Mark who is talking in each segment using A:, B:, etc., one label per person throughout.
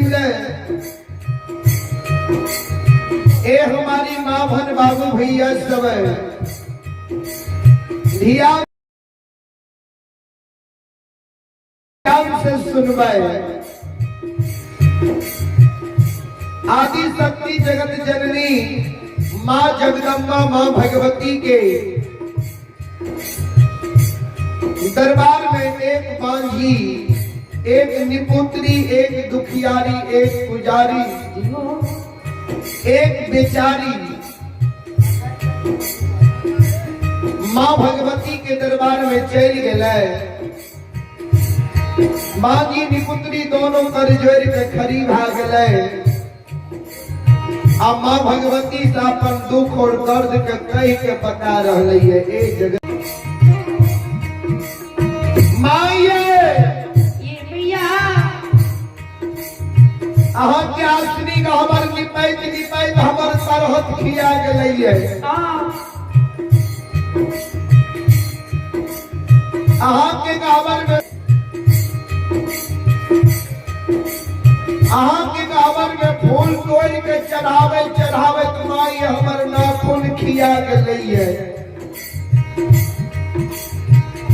A: ने। ए हमारी माँ भन बाबू भैया सब धिया से सुनबै। आदि शक्ति जगत जननी माँ जगदम्बा माँ भगवती के दरबार में एक बांझी, एक निपुत्री, एक दुखियारी, एक पुजारी, एक बेचारी माँ भगवती के दरबार में चल गए। माँ जी निपुत्री दोनों कर जोड़ के खड़ी भा गए आ माँ भगवती से अपन दुख और दर्द के कह के बता रही है। ए जगत माये, अहाँ के आसनी के हमर निपैत निपैत हमर तरहत खिया गेलै। अहाँ के गहबर में, अहाँ के गहबर में फूल तोड़ के चढ़ावे चढ़ावे माई हमर नाखून खिया गेलै।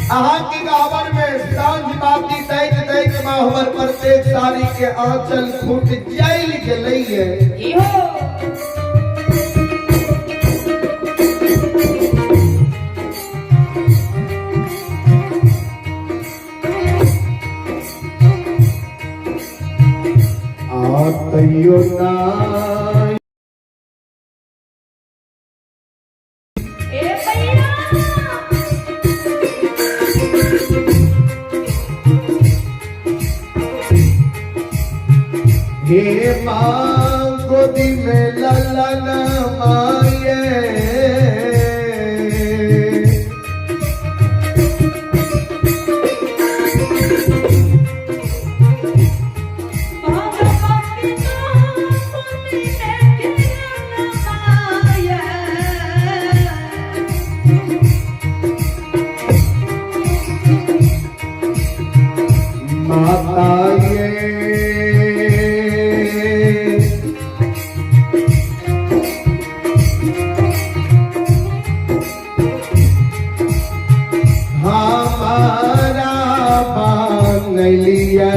A: अहाँ के गहबर में साँझ बाती दैत दैत माँ हमर प्रत्येक साड़ी के आंचल फूट जल गेलै। आ तैयो ना हे माँ गोदी में ललन माये, माता ये हमारा मांगलिया,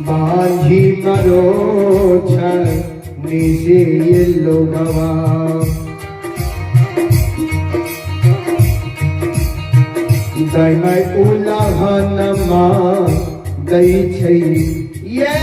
A: बांझी मरो निजे लोगवा दैमय उलहन माँ दै छै ये।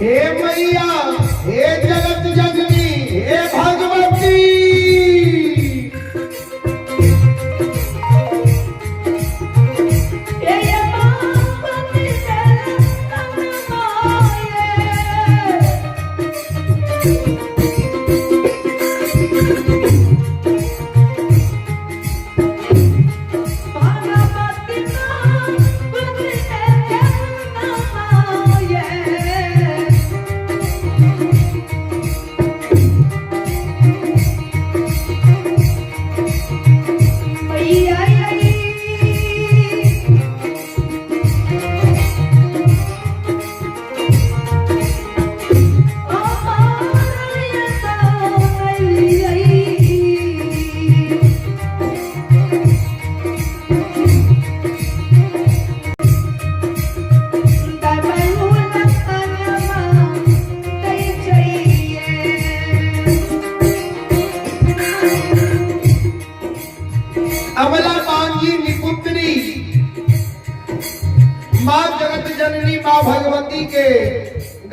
A: हे मैया, हे जगत जननी, हे भगवती,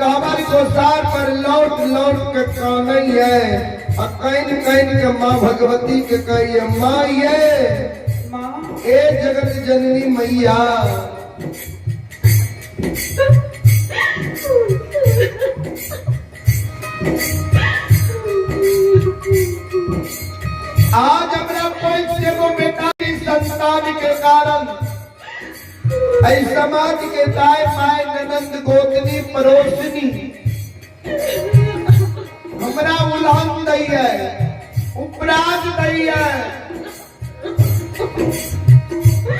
A: गहबर गोसार पर लौट लौट के कानै है आ कानि कानि के माँ भगवती के कहिए, माँ ये
B: माँ
A: ए जगत जननी मैया, आज हमरा पैघ से एगो बेटा की संतान के कारण एहि समाज के दाय my ननंद गोतनी पड़ोसनी हमरा उल्हन दैया, उपराग दैया।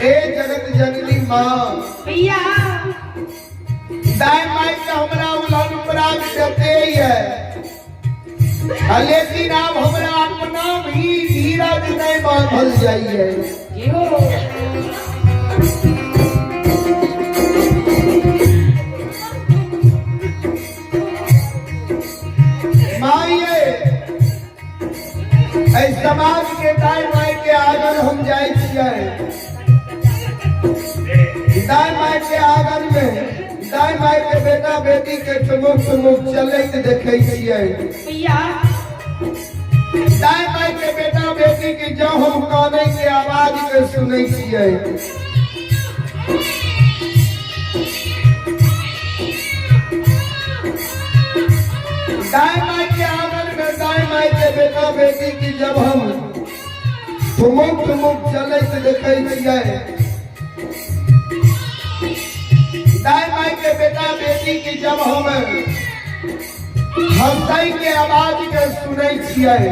A: ए जगत जननी माँ,
B: भैया
A: दाय माय के हमरा उल्हन उपराग देते ही है, लेकिन अब हमरा अपना भी धीरज नहीं बांधल जाइए।
B: ये हो।
A: माइये, एहि समाज के दाय माय के आंगन हम जाइ छियै, दाय माय के आंगन में दाय माय के बेटा बेटी के ठुमुक ठुमुक चलैत देखै छियै।
B: भैया
A: दाय माय के बेटा बेटी के जँ हम कानै के आवाज के सुनै छियै, दाय माय के आंगन में दाय माय के बेटा बेटी की जब हम ठुमुक ठुमुक चलैत देखै छियै, दाय माय के बेटा बेटी की जब हम हंसै के आवाज के सुनै छियै,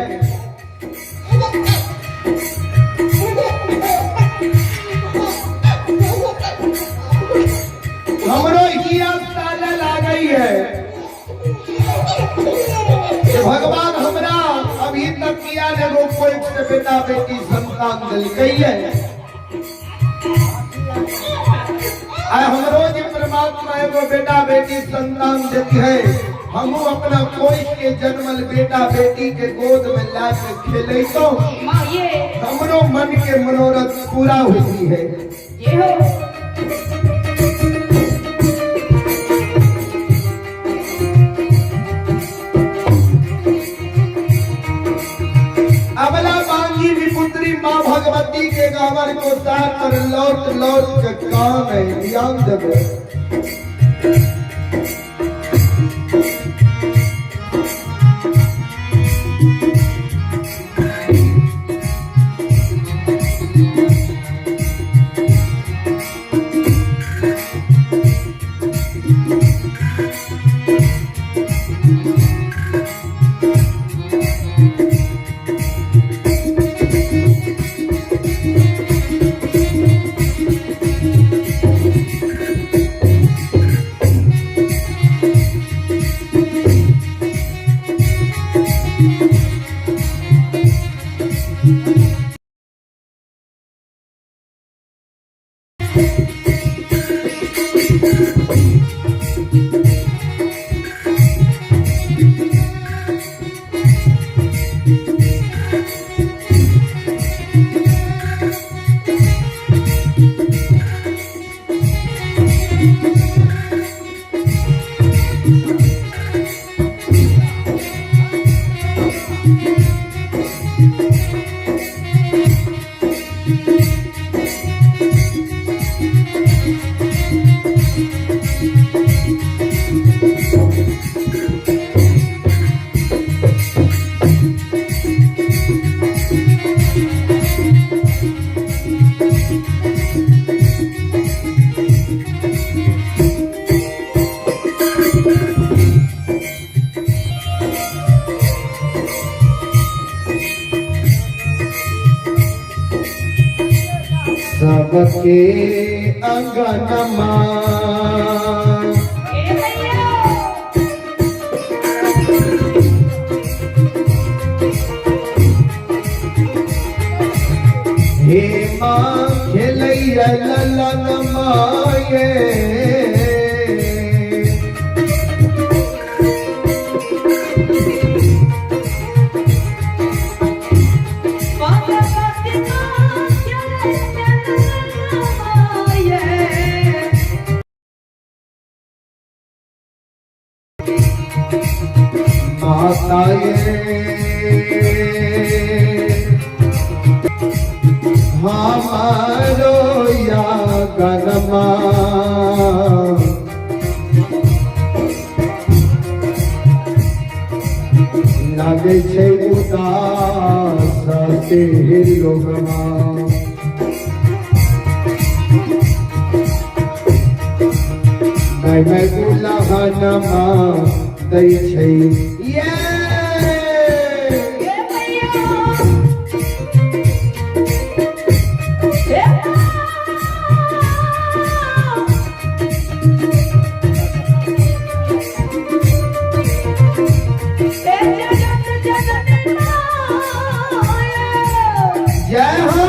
A: हमरो हिया साले लागै है कि भगवान हमरा अभी तक किया ने एगो कोई से बेटा बेटी संतान दिलकै है। आइ हमरो जे परमात्मा एगो बेटा बेटी संतान देती है, हमहू अपना कोई के जन्मल बेटा बेटी के गोद में ला के खेले तो
B: माँ ये
A: हमरो मन के मनोरथ पूरा होती है।
B: ये हो।
A: अबला बांगी विपुत्री माँ भगवती के गावर को सार पर लौट लौट के काम है, ध्यान देवे। सबके अंगनमा
B: ए भैया
A: हे माँ खेलैया ललन माये,
B: भगवती माँ खेलैया ललन माये।
A: माता ये हमारो या गनमा लागे छै उदास ते लोगमा। मैं दुल्हनमा दै छै ये।
B: ये भैया ये। जगत जननी माया।
A: जय हो।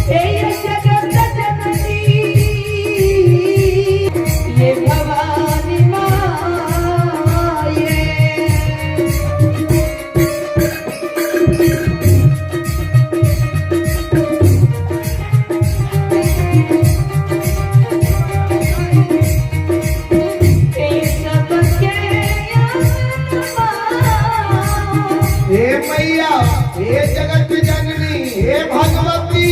B: हे जगत जननी ये भवानी माये। हे सबके आत्मा।
A: हे मैया, हे जगत जननी, हे भगवती।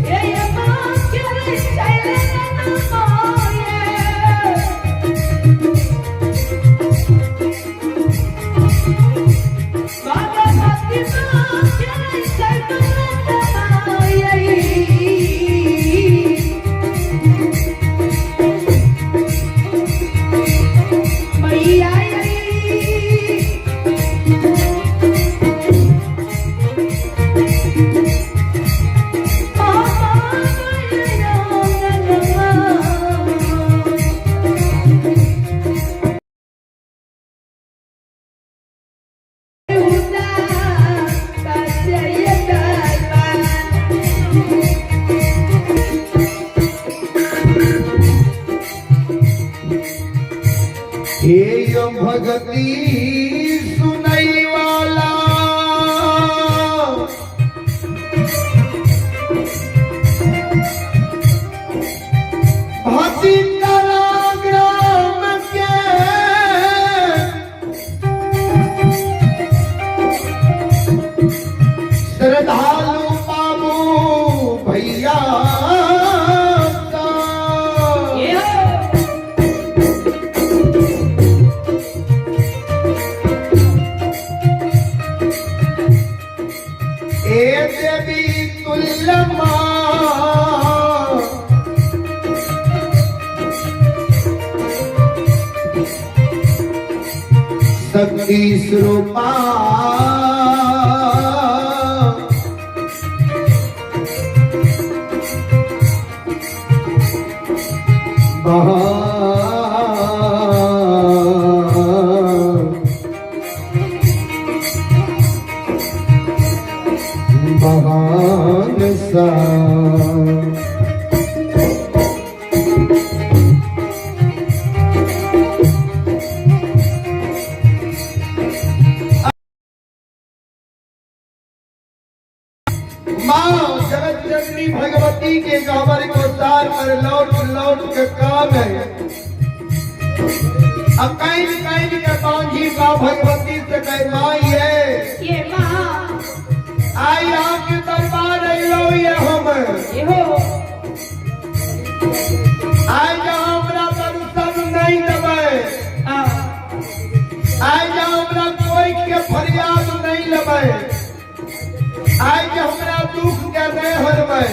B: हे माख्य शैलन माये। बाबा भक्ति माख्य शैलन माये। मैया।
A: हे यो भगती सुनई वाला, भक्ति करा ग्राम के श्रद्धालु बाबू भैया का। ए देवी तुल्यमा, शक्ति स्वरूपा, महा महान सा। माँ जगत जननी भगवती के गहवर को सार पर लौट लौट के काम है। अब कहीं कहीं के बांझी माँ भगवती से कह माँ ये
B: ये माँ।
A: आई आपके दरबार अलो ये हम।
B: ये हो।
A: आई जहाँ हमरा दर्शन नहीं देबै,
B: आ
A: आई जहाँ हमरा कोई के फरियाद नहीं लेबै, आई जे हमरा दुख के नहीं हरबै,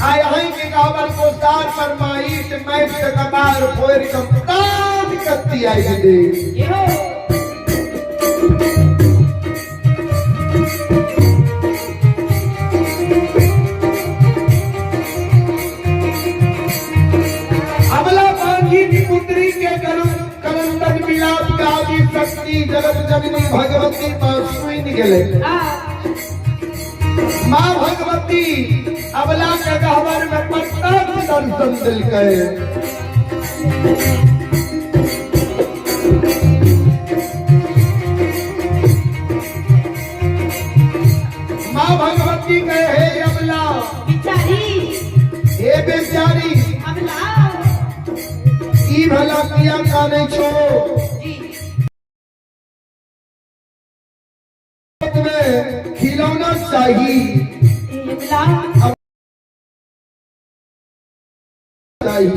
A: आई अहीं के गावर को सार पर माईट मैट के कपार फोड़ के कान कत्ती आई दे।
B: ये हो।
A: अबला बांझी की पुत्री के करुण करंदन मिलाप का आदि शक्ति जगत जननी भगवती मां सुन गेलै।
B: आ
A: भगवती अबला के गहबर में प्रत्यक्ष दर्शन दिलकै। माँ भगवती कहे, हे अबला,
B: बिचारी,
A: हे बेचारी,
B: अबला,
A: की भला, किया कानै छो?
B: जी।
A: में खिलौना चाही।
B: अबला,
A: चाही।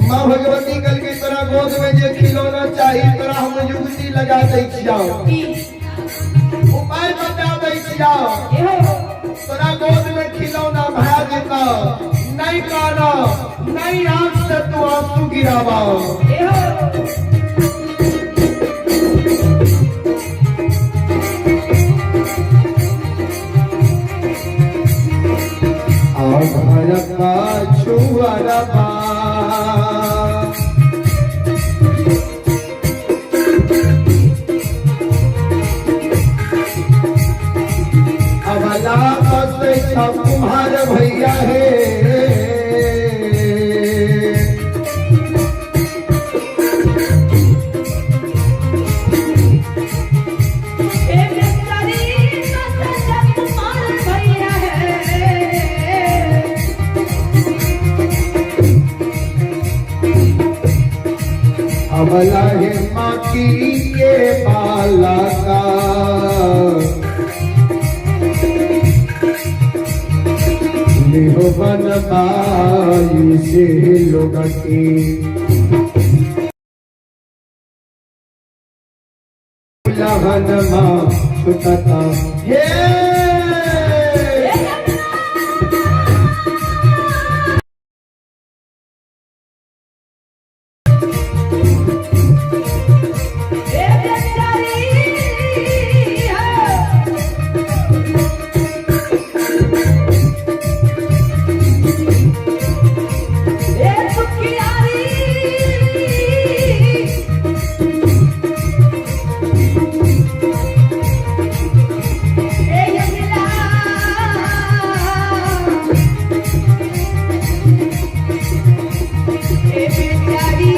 A: माँ भगवती कल के तोरा गोद में जे खिलौना चाही, तोरा हम युक्ति लगा दै छियौ,
B: जी।
A: उपाय बता दै छियौ।
B: एहो।
A: तोरा गोद में खिलौना भए जेतौ, नहीं काना, नहीं आंख से तू आंसू गिरावा।
B: एहो।
A: आधार छुअरबा अबला बसै छ कुम्हार भैया हे।
B: ए बेचारी, बस कुमार भैया है।
A: अबला हे माटी के बाला का लिहो बनबाई से लोग के लहन माँ छुटता हे।
B: ए बेचारी है। ए दुखियारी, ए यमिला, ए बेचारी।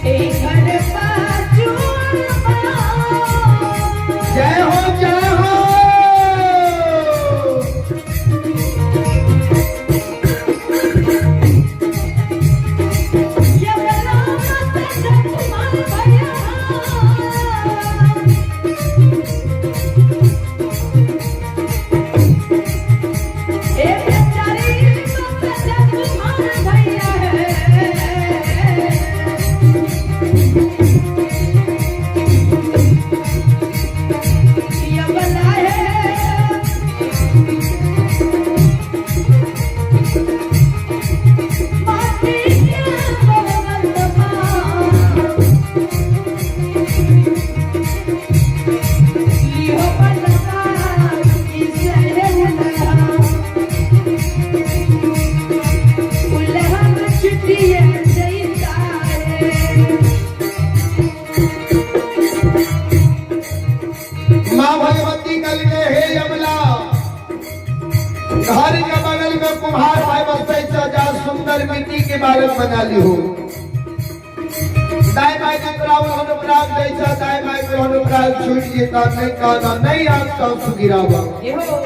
B: ए घर पाचूर।
A: जय हो, जय हो।
B: यमला मत कुमार भैया। ए बेचारी, मत कुमार भैया है। यमला है। माटी के बगल माँ, लिहो बनता इसे उलहा, उलहन छुटिए जैता रे।
A: माँ भगवती कल के, हे यमला, घर के बगल में कुम्हार भाई बसै छ, जा सुंदर मिट्टी के बालक बना ली हो। दाई माई के तोरा उलहन उपराग दै छ, दाई माई के उलहन उपराग छूट जेता, नहीं कहना, नहीं आंख से आंसू गिरावा।
B: एहो।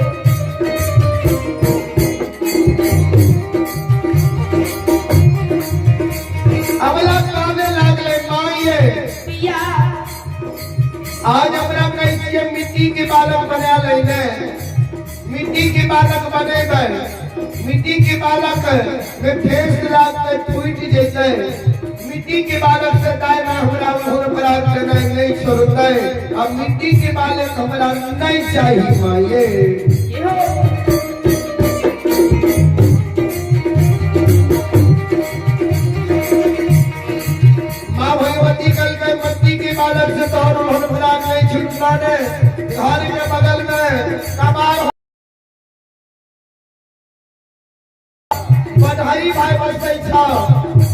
A: अबला काने लागले, माँ ये,
B: पिया,
A: आज हमरा कहै छियै मिट्टी के बालक बना लेने, मिट्टी के बालक बनेबै, मिट्टी के बालक में ठेस लागतै, फूटि जेतै, मिट्टी के बालक से दाई माँ हमरा उलहन पराग देनाइ नहीं छोड़तै। अब मिट्टी के बालक हमरा नहीं चाही माँ ये।
B: एहो।
A: माँ भगवती कल के, मिट्टी के बालक से तोहर उलहन पराग नहीं छूटना ने, घर के बगल में कबार बढ़ई भाई बसै छ,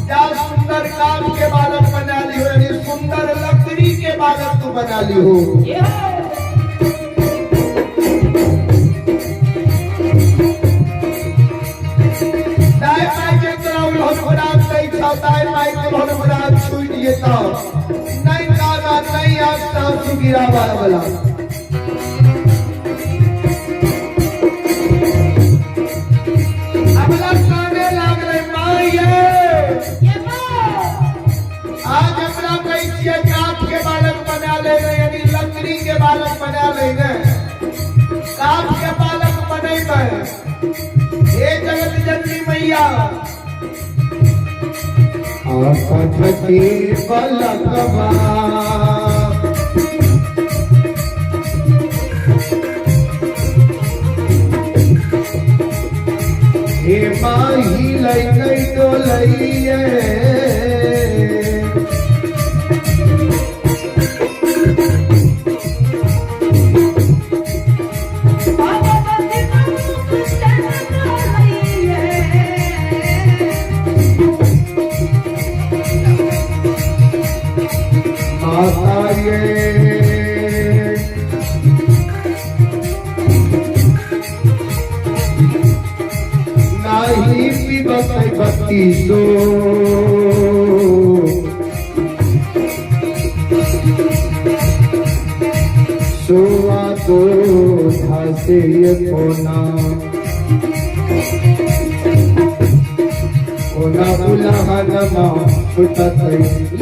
A: जा सुंदर काम के बालक बना लिहो, यानी सुंदर लकड़ी के बालक तू बना लिहो। दाय माय के तोरा उल्हन खुराक दै छ, दाय माय के उल्हन खुराक छूटि जेतौ, नहीं कागा नहीं आग सासु गिरावा वाला। अगला काने लागलै माय ये, आज हमरा कहै छियै काठ के बालक बना लेने, यानी लकड़ी के बालक बना लेने, काठ के बालक बनेबै। हे जगत जननी मैया, आकाश के बलकवा हे माही लई नहीं डोलैये, माता ये नाही पिबत भक्ति सो, सोआ दो धासे ये कोना कोना बुलाहनमा छुटत ये।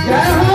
A: जय हो।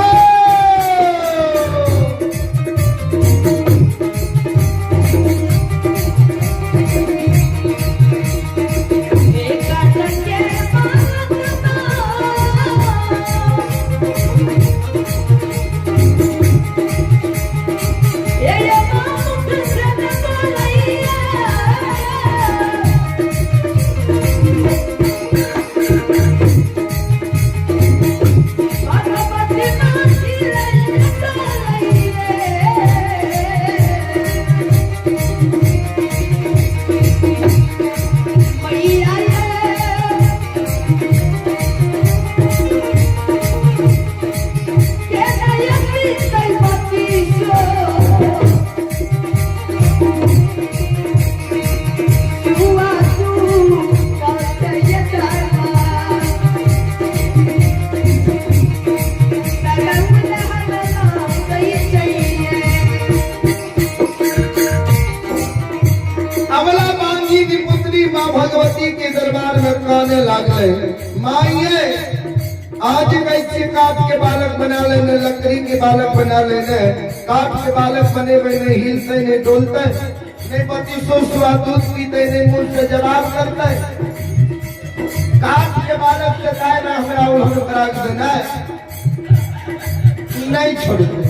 A: अमला बांगी की पुत्री माँ भगवती के दरबार में काने लागले, माइये आज कैसे काठ के बालक बना लेने, लकड़ी के बालक बना लेने, काठ के बालक बने बने हिलते नहीं डोलते नहीं, पति सुसुआ दूध पीते नहीं, मुंह से जवाब करते, काठ के बालक से काय ना हमरा उल्हन कराक देना नहीं छोड़ते।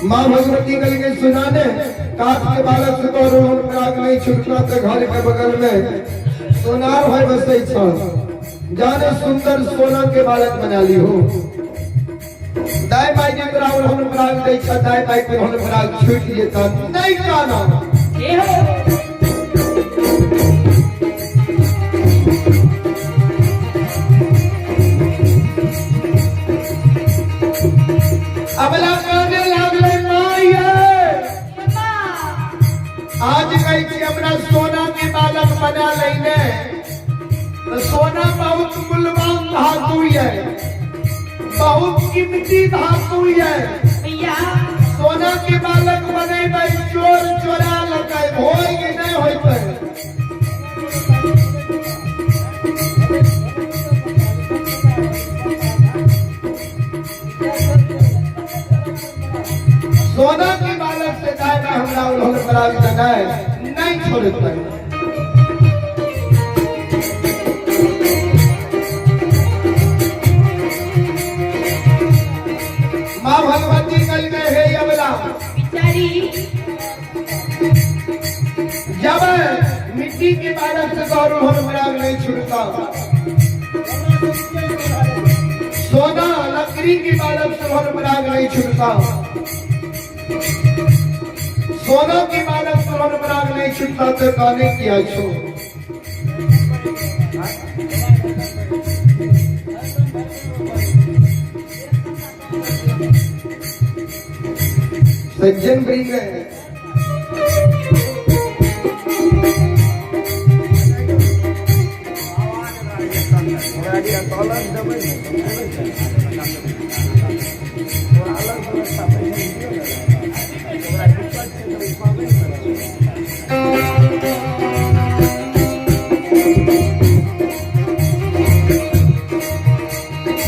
A: माँ भगवती कल के सुनाने काठ के बालक से तो रोहन प्राग नहीं छुटना, तो घर के बगल में सोनार भाई बसै छ, जाने सुंदर सोना के बालक बना ली हो। दाई बाई के तोरा रोहन प्राग दै छ, दाई बाई के रोहन प्राग छूट जेता नहीं काना। अबला कहने लागले माइये आज कहै छी हमरा सोना के बालक बना लेने, तो सोना बहुत मूल्यवान धातु है, बहुत कीमती धातु है, सोना के बालक बनेबै चोर चोरा लकै, होय कि नहीं होइतै? नहीं नहीं छोड़ते। माँ भगवती कल गए हे अबला
B: बिचारी
A: जब मिट्टी के बालक से गौरव हमरा नहीं छूटता, सोना लकड़ी की बालक से पराग नहीं छूटता, सोना की बालक से पराग नहीं छूटता तो काने किया छो। सज्जन वृंद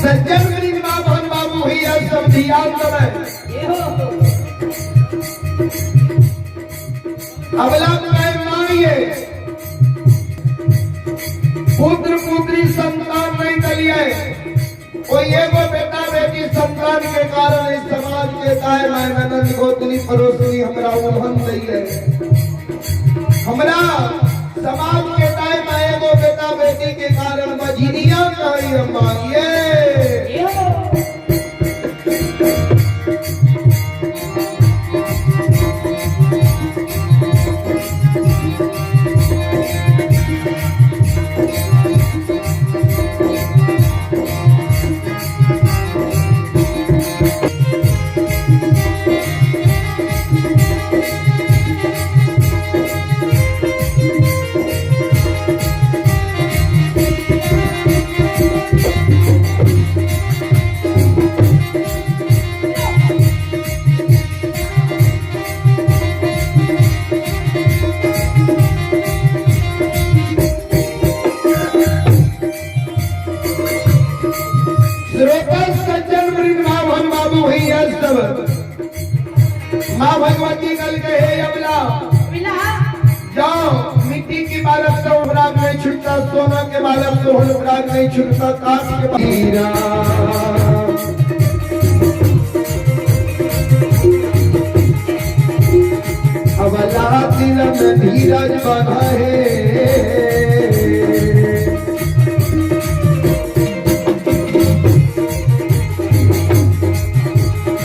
A: सज्जन वृंद माँ बहन बाबू भैया सब ध्यान देबै।
B: ये हो
A: अबला मैं मांगिए पुत्र पुत्री संतान नहीं दलिए, कोई एगो बेटा बेटी संतान के कारण इस समाज के दाय my ननद गोतनी पड़ोसनी हमरा उल्हन दैये। हमरा समाज के दाय my एगो बेटा बेटी के कारण बजनिया कही हम मांगिए।
B: ये हो
A: श्रोता सज्जन वृंद माँ बहन बाबू भैया सब माँ भगवती कल के हे अबला
B: मिला
A: जाओ मिट्टी की बालक से उपराग नहीं छूटता, सोना के बालक से उपराग नहीं छूटता, कांच के हीरा अबला दिल में धीरज बना है।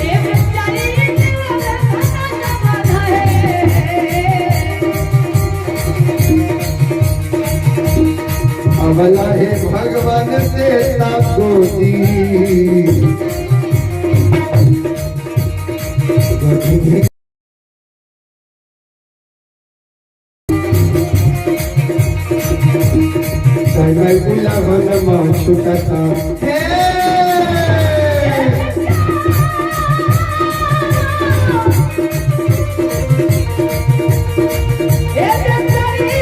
B: ये बिचारी धना है।
A: अबला है भगवान से गोदी छुटता।
B: ये बिचारी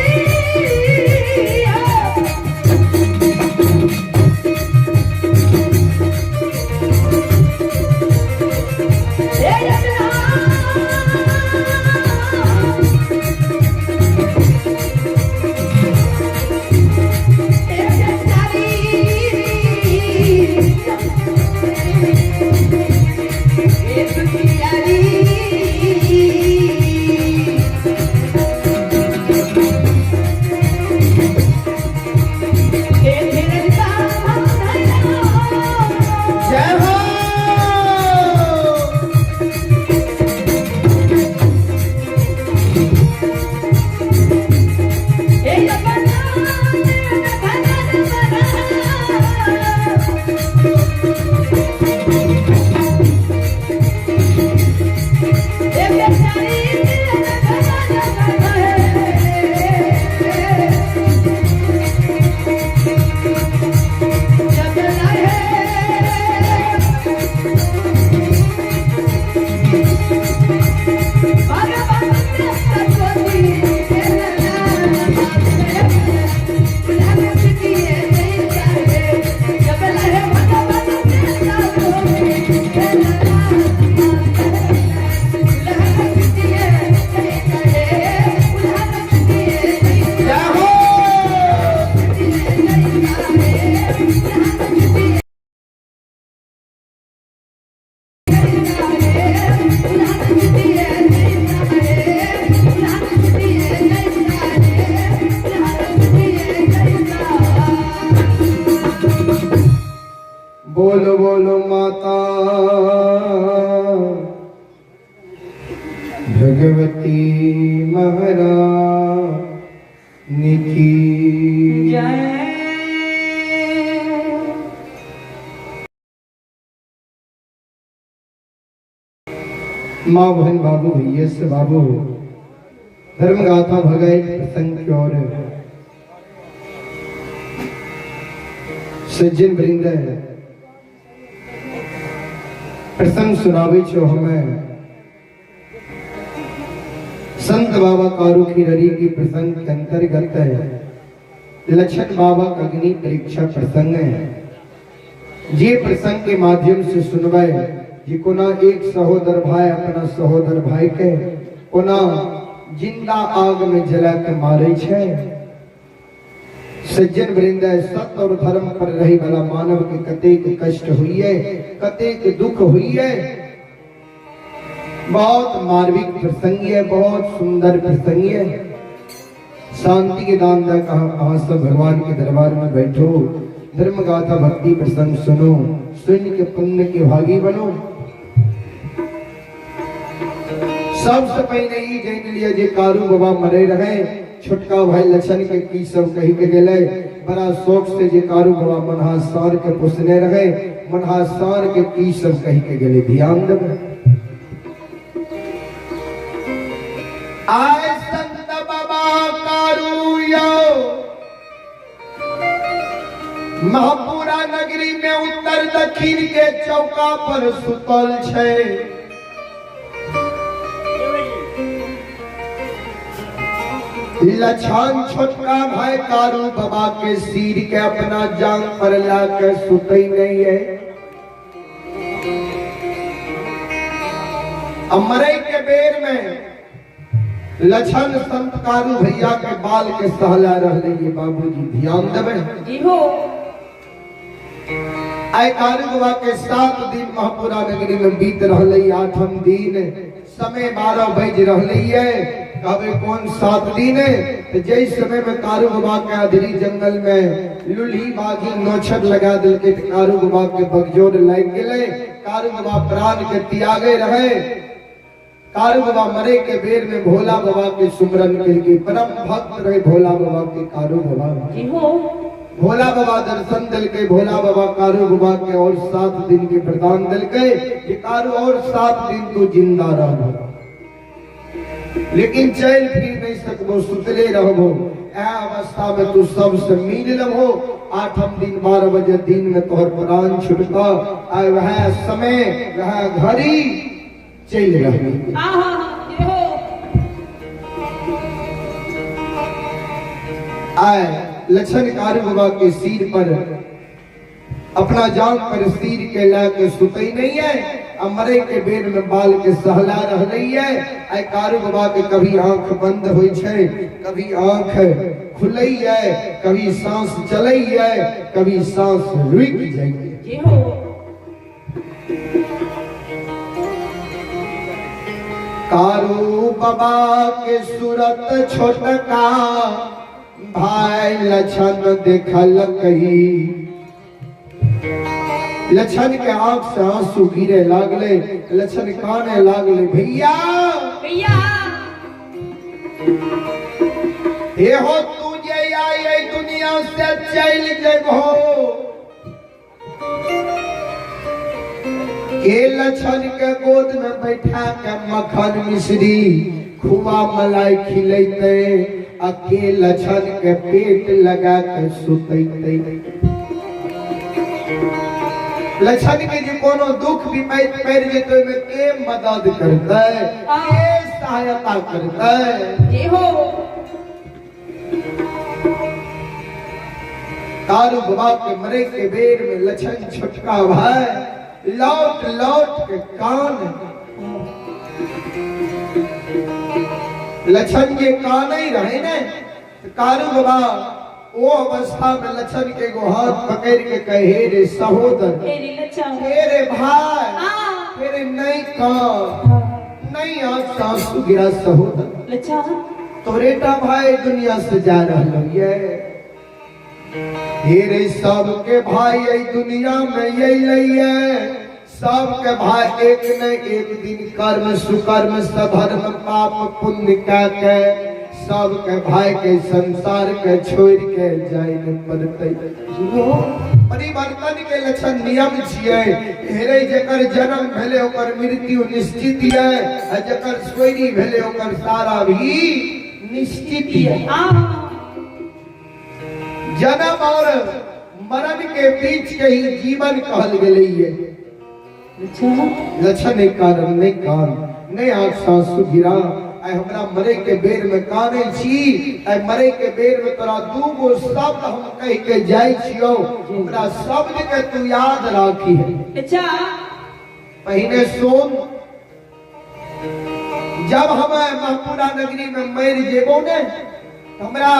B: ये बिचारी।
A: बोलो बोलो माता भगवती महारानी की
B: जय।
A: माँ बहन बाबू भैया से बाबू धर्म गाथा भगत प्रसंग की ओर सज्जन वृंद प्रसंग सुनावे छो हमें संत बाबा कारू खिररी की प्रसंग के अंतर्गत है लक्षण बाबा का अग्नि परीक्षा प्रसंग है। जे प्रसंग के माध्यम से सुनवे जे कोना एक सहोदर भाई अपना सहोदर भाई के कोना जिंदा आग में जला के मारे छे। सज्जन वृंद सत्य और धर्म पर रही वाला मानव के कतेक कष्ट हुई है, कतेक दुख हुई है। बहुत मार्मिक प्रसंग है, बहुत सुंदर प्रसंग है। शांति के दान दा कहा कहा सब भगवान के दरबार में बैठो, धर्म गाथा भक्ति प्रसंग सुनो, सुन के पुण्य के भागी बनो। सबसे पहले ई जान लिया जे कारू बाबा मरे रहे, छोटका भाई लछन के की सब कही के गेले। बड़ा शौक से जे कारू बाबा मनहा सार के पोसने रहे, मनहा सार के की सब कही के गेले। ध्यान देबे। आए संत बाबा कारू यो महापुरा नगरी में उत्तर दक्षिण के चौका पर सुतल छे। लछन छोटका भाई कारू बाबा के सिर के अपना जान पर ला के सुते नहीं है। मरे के बेर में लछन संत कारू भैया के बाल के सहला रहले। बाबूजी ध्यान देवे
B: जी हो।
A: आय कारू बाबा के 7 दिन महापुरा नगरी में बीत रहले। 8म दिन समय 12 बज रहले है। कहबे कौन 7 दिन है? तो जै समय में कारू बाबा के अधरी जंगल में लुल्ही बागी नोछर लगा दिल के कारू बाबा के बगजोर लग गेले। कारू बाबा प्राण के त्यागे रहे। कारू बाबा मरे के बेर में भोला बाबा के सुमरन के परम भक्त रहे भोला बाबा के कारू बाबा।
B: जी हो।
A: भोला बाबा दर्शन दिल के, भोला बाबा कारू बाबा के और 7 दिन के प्रदान दिल के कि कारू और 7 दिन तू जिंदा रहो, लेकिन चल फिर नहीं सकबो, सुतले रहबो। ए अवस्था में तू सबसे मिल लबो। 8म दिन 12 बजे दिन में तोहर प्राण छुटता। आए वह समय वह घड़ी चल रही।
B: आहा जी हो।
A: आए लछन कारू बाबा के सिर पर अपना जान पर सिर के ला के सुतई नहीं है। मरे के बेर में बाल के सहला रह रही है। आए कारू बाबा के कभी आंख बंद होई छे, कभी आंख खुलई है, कभी सांस चलई है, कभी सांस रुक जाई है।
B: जी हो।
A: कारू बाबा के सूरत छोटका भाई लछन देखल कही। लछन के आंख से आंसू गिरे लागले। लछन काने लागले, भैया
B: भैया
A: हे हो तू जे आई दुनिया से चल जेबो। के लछन के गोद में बैठा के मक्खन मिश्री खुआ मलाई खिलैते, आ के लछन के पेट लगा के सुतैते। लछन के जे कोनो दुख विपैत पड़ जेतै ओहिमे के मदद करतै, के सहायता करतै।
B: जी हो।
A: कारू बाबा के मरे के बेर में लछन छोटका भाई लौट लौट के कान। लछन के कान ही रहे ने कारू बाबा वो अवस्था में लछन के गो हाथ पकड़ के कहे, रे सहोदर,
B: हे रे लछन,
A: हे रे भाई,
B: हाँ।
A: हे रे नहीं कान, नहीं आंख आंसू गिरा सहोदर,
B: लछन
A: तोरेटा भाई दुनिया से जा रहा ये। हे रे सबके भाई एहि दुनिया में अयलैये, सबके भाई एक न एक दिन कर्म सुकर्म सधर्म पाप पुण्य कए के सबके भाई के संसार के छोड़ के जाय न पड़तै। परिवर्तन के लक्षण नियम छियै। हेरे जकर जन्म भेलै ओकर मृत्यु निश्चित ये, आ जकर सोइरी भेलै ओकर सारा भी निश्चित ये। जन्म और मरण के बीच के ही जीवन कहल गेलै ये। लक्षण नहीं कारण नहीं कान नहीं आँख सासु गिरा। आइ हमरा मरे के बेर में कानै छी, आइ मरे के बेर में तोरा दू गो शब्द हम कह के जाइ छियौ, हमरा शब्द के तू याद राखी है।
B: अच्छा।
A: पहिने सुन, जब हम महपुरा नगरी में मर जेबो ने, हमरा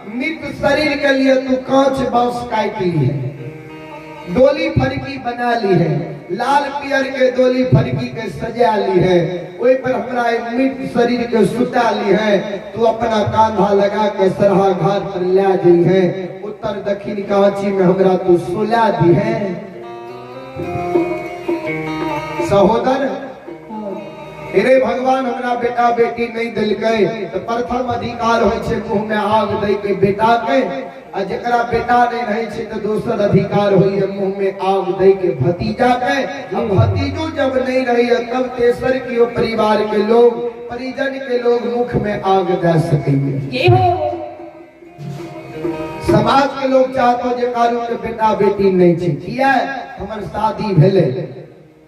A: मृत शरीर के लिए तू कांच बांस काट ली है, डोली फरकी बना ली है, लाल पियर के डोली फरकी के सजा ली है, ओहि पर हमरा मृत शरीर के सुता ली है, तू अपना कांधा लगा के सरहा घाट पर ले जाई है, उत्तर दक्षिण कांची में हमरा तू सुला दी है। सहोदर हेरे भगवान हमरा बेटा बेटी नहीं दिलकै तो प्रथम अधिकार होइ छै मुंह में आग दै के बेटा के, आ जकरा बेटा नहीं रहै छै तो दोसर अधिकार होइ है मुंह में आग दै के भतीजा के, आ भतीजो जब नहीं रहै तब तेसर के परिवार के लोग परिजन के लोग मुख में आग दे सकैए।
B: ये हो
A: समाज के लोग चाहतो जे कारू के बेटा बेटी नहीं छै, किया हमर शादी भेलै,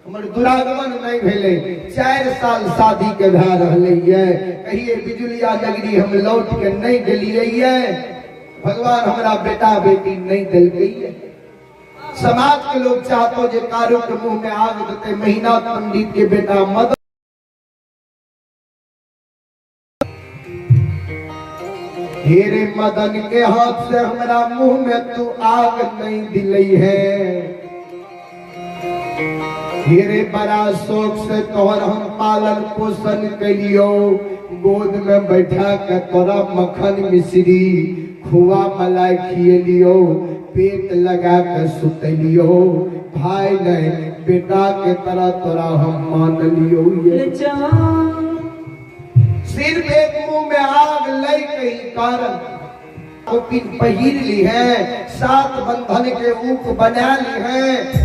A: हमर दुरागमन नहीं भेलै, 4 साल शादी के भए रहलै ये, कहिए बिजुलिया नगरी हम लौट के नहीं गेलियै ये, भगवान हमरा बेटा बेटी नहीं देलकै ये। समाज के लोग चाहतो जे कारू के मुंह में आग देते महीना पंडित के बेटा मदन हेरे मदन के हाथ से हमरा मुंह में तू आग नहीं दिलई है, हेरे बड़ा शौक से तोहर हम पालन पोषण कलियो, गोद में बैठा के तोरा मक्खन मिश्री खुआ मलाई खियलियो, पेट लगा के सुतलियो, भाई नहीं बेटा के तरह तोरा हम मान लियो। ये सिर्फ एक मुंह में आग लई के ही कारण कोपिन पहिर ली है, 7 बंधन के ऊक बना ली है,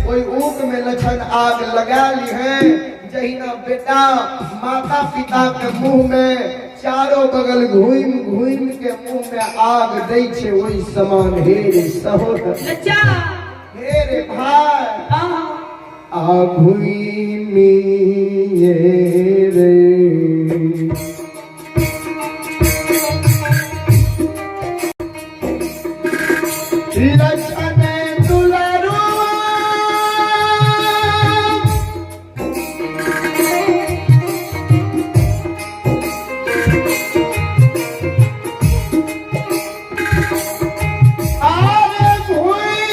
A: ओई ऊक में लक्षण आग लगा ली है, जहिना बेटा माता पिता के मुंह में चारों बगल घूम घूम के मुंह में आग दै छे, ओई समान हे रे सहोदर, हे रे भाई, आ घूमी रे लक्ष्मण दुलारू आरे घूमी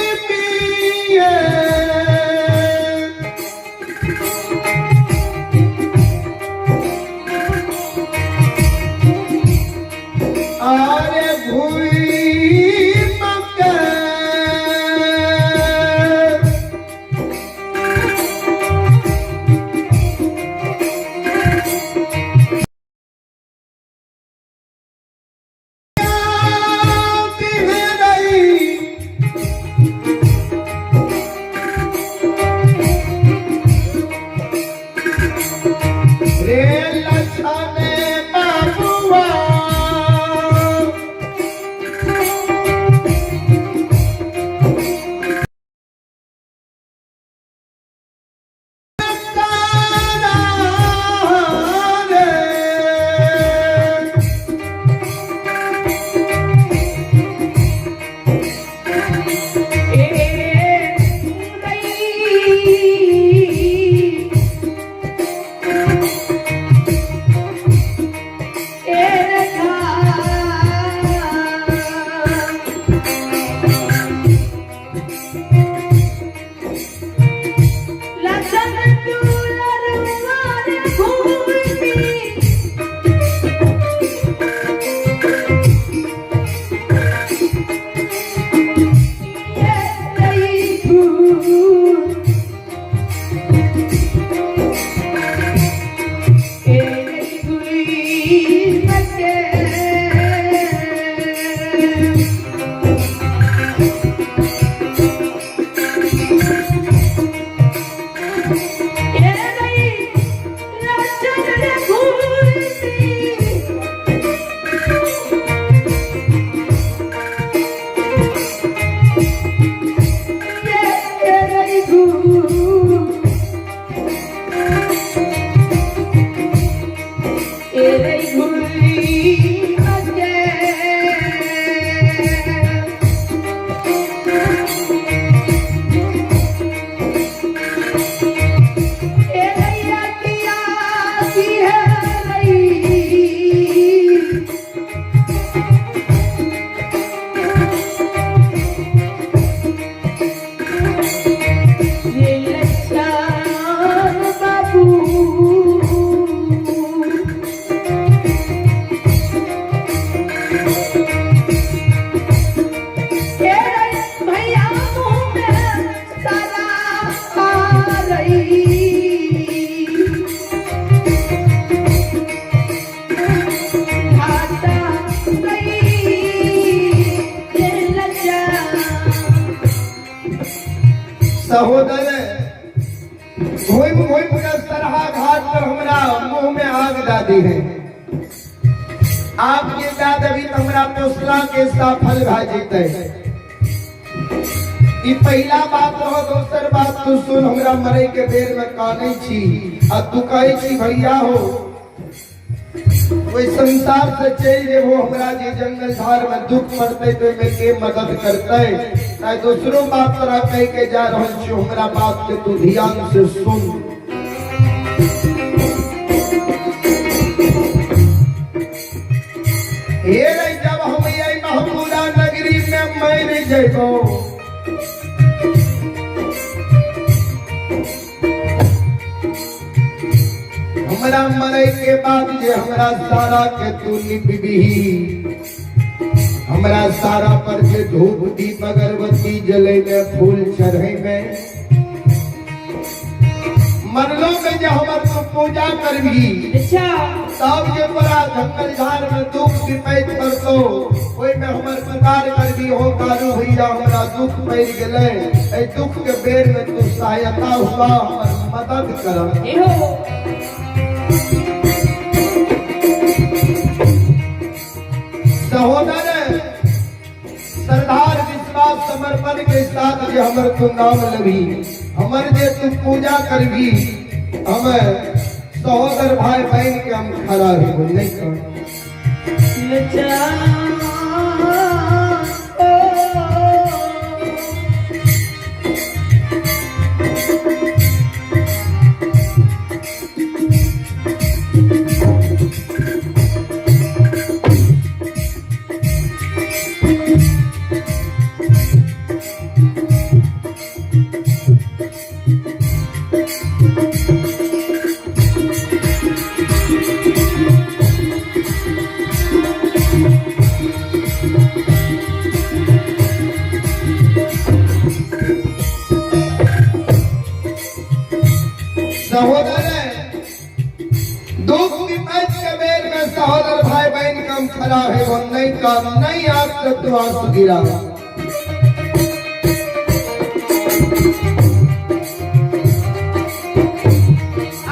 A: सहोदर घुमि घुमि के सरहा घाट पर हमरा मुंह में आग दऽ दी है। आपके दऽ देबी तऽ हमरा पोसला के सफल भए जेतै। ई पहिला बात रहो। दोसर बात तू सुन, हमरा मरे के बेर में कानै छी आ तू कहै छी भैया हो, ओहि संसार से चलि जेबो, हमरा जे जंगल झाड़ में दुख पड़तै तऽ ओहिमे के मदद करतै? आइ दोसरो बात तोरा कहि के जा रहल छियौ, हमरा बात के तू ध्यान से सुन। हे रे, जब हम ये महबूरा नगरी में मर जेबो, हमरा मरे के बाद जे हमरा सारा के तू निपबही, हमरा सारा पर जे धूप दीप अगरबत्ती जले में, फूल चढ़े में, मरलो में जे हमर तू पूजा करबी,
B: अच्छा,
A: तब जे तोरा जंगल झाड़ में दुख विपैत पड़तो, ओहि में हमर पुकार करबी, हो कारू भैया, हमरा दुख पड़ि गेलै, एहि दुख के बेर में तू सहायता हुआ, हमर मदद कर।
B: एहो।
A: सहोदर, सरदार विश्वास समर्पण के साथ जे हमर तू नाम लेबी, हमर जे तू पूजा करबी, हम सहोदर भाई बहन के हम खड़ा हेबो। नहीं कर
B: लचा ओ।
A: सहोदर, दुख विपद के बेर में सहोदर भाई बहन कम खड़ा है वो नहीं काम नहीं आप तक तो आंसू गिरा।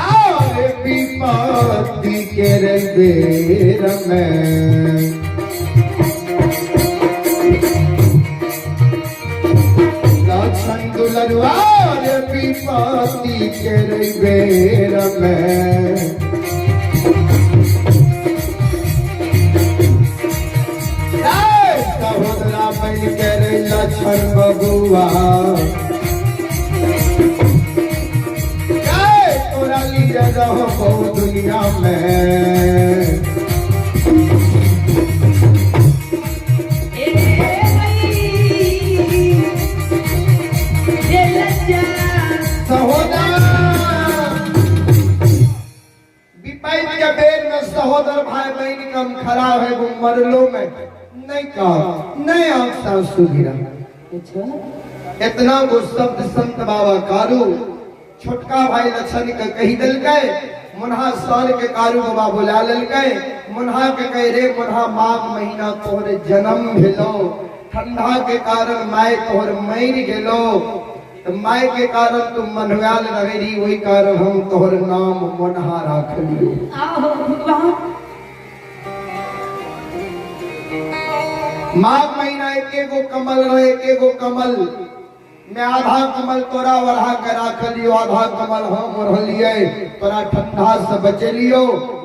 A: आरे विपत्ति के बेर में लक्षण दुलरुआ रे विपत्ति के बेर में सहोदरा बन के रे लक्षण बबुआ, जय तोरा लिए रहो बहु दुनिया में।
B: ए भाई ये लज्जा।
A: सहोदर, विपैत के बेर में सहोदर भाई बहन कम खड़ा है वो मरलो में नहीं कहा नहीं आंख सासू गिरा।
B: अच्छा।
A: इतना गो शब्द संत बाबा कारू छोटका भाई लक्षण के कही दिलकै। मुन्हा साल के कारू बाबा बुला लेलकै। मुन्हा के कहे, रे मुन्हा, माघ महीना तोहर जन्म भेलो, ठंडा के कारण माय तोहर मरि गेलो, तऽ माय के कारण तू मनुआल रहे रही, ओहि कारण हम तोहर नाम मुन्हा राखलियो।
B: आहो भगवान।
A: माघ महीना एके गो कमल रहे, एके गो कमल में आधा कमल तोरा ओढ़ा के राखलियो, आधा कमल हम ओढ़लिए, तोरा ठंडा से बचेलियो,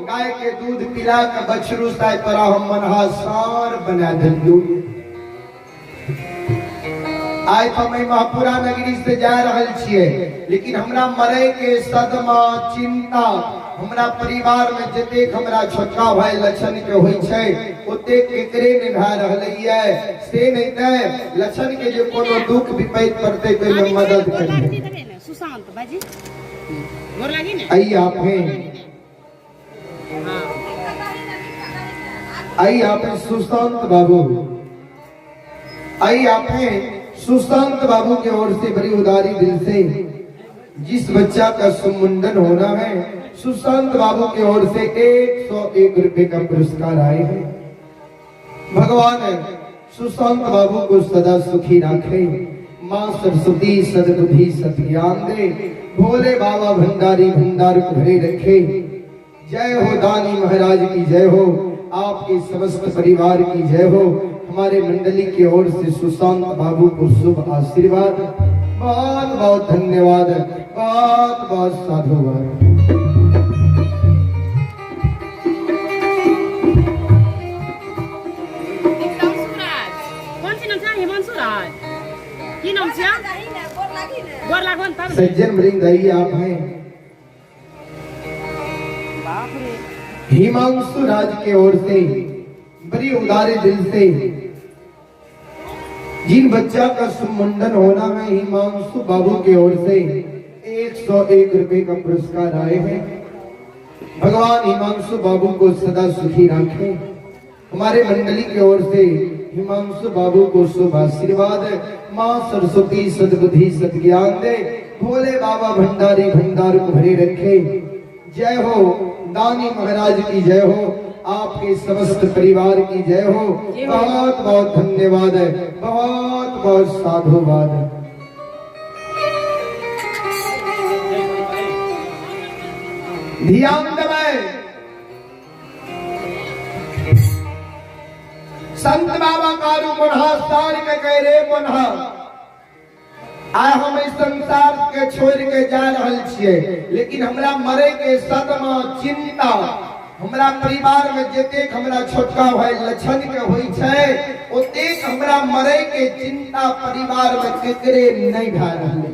A: गाय के दूध पिला के बछरू साय तोरा हम मनहा सार बना दिलियो। आइ तो हम महपुरा नगरी से जा रहल छियै, लेकिन हमरा मरे के सदमा चिंता हमरा परिवार में जतेक हमरा छोटका भाई लक्षण के होइ छै ओतेक केकरे नहि भए रहलैये। से नहि तऽ लक्षण के जे कोनो दुख विपैत पड़तै तऽ ओहिमे मदद करियै।
C: सुशांत भाईजी गोर लागी ने।
A: आइए आप हैं, आइए आप हैं सुशांत बाबू, आइए आप हैं सुशांत बाबू की ओर से बड़ी उदारी दिल से जिस बच्चा का सुमुंडन होना है, सुशांत बाबू की ओर से 101 रुपए का पुरस्कार आए हैं। भगवान सुशांत बाबू को सदा सुखी रखे। माँ सरस्वती सद्बुद्धि सद्ज्ञान दे, भोले बाबा भंडारी भंडार को भरे रखे। जय हो दानी महाराज की जय हो, आपके समस्त परिवार की जय हो। हमारे मंडली की ओर से सुशांत बाबू को शुभ आशीर्वाद। बहुत बहुत धन्यवाद, बहुत बहुत साधुवाद।
C: कोन सी नाम छ? हिमांशु राज की नाम छ? गोर लागो नि तब।
A: सज्जन वृंद आइए, आप हैं हिमांशु राज के ओर से बड़ी उदारे दिल से जिन बच्चा का सुमुंडन होना है, हिमांशु बाबू के ओर से 101 रुपए का पुरस्कार आए हैं। भगवान हिमांशु बाबू को सदा सुखी रखें। हमारे मंडली की ओर से हिमांशु बाबू को शुभ आशीर्वाद। माँ सरस्वती सद्बुद्धि सद्ज्ञान दे, भोले बाबा भंडारी भंडार को भरे रखे। जय हो दानी महाराज की जय हो, आपके समस्त परिवार की जय हो। बहुत बहुत धन्यवाद है, बहुत बहुत साधुवाद है। ध्यान दबाए संत बाबा कारू मुन्हा सार के कह रे मुन्हा, आइ हम इस संसार के छोड़ के जा रहल छियै, लेकिन हमरा मरे के सदमा चिंता हमरा परिवार में जतेक हमरा छोटका भाई लक्षण के होइ छै, ओतेक हमरा मरे के चिंता परिवार में केकरे नहीं भए रहलै।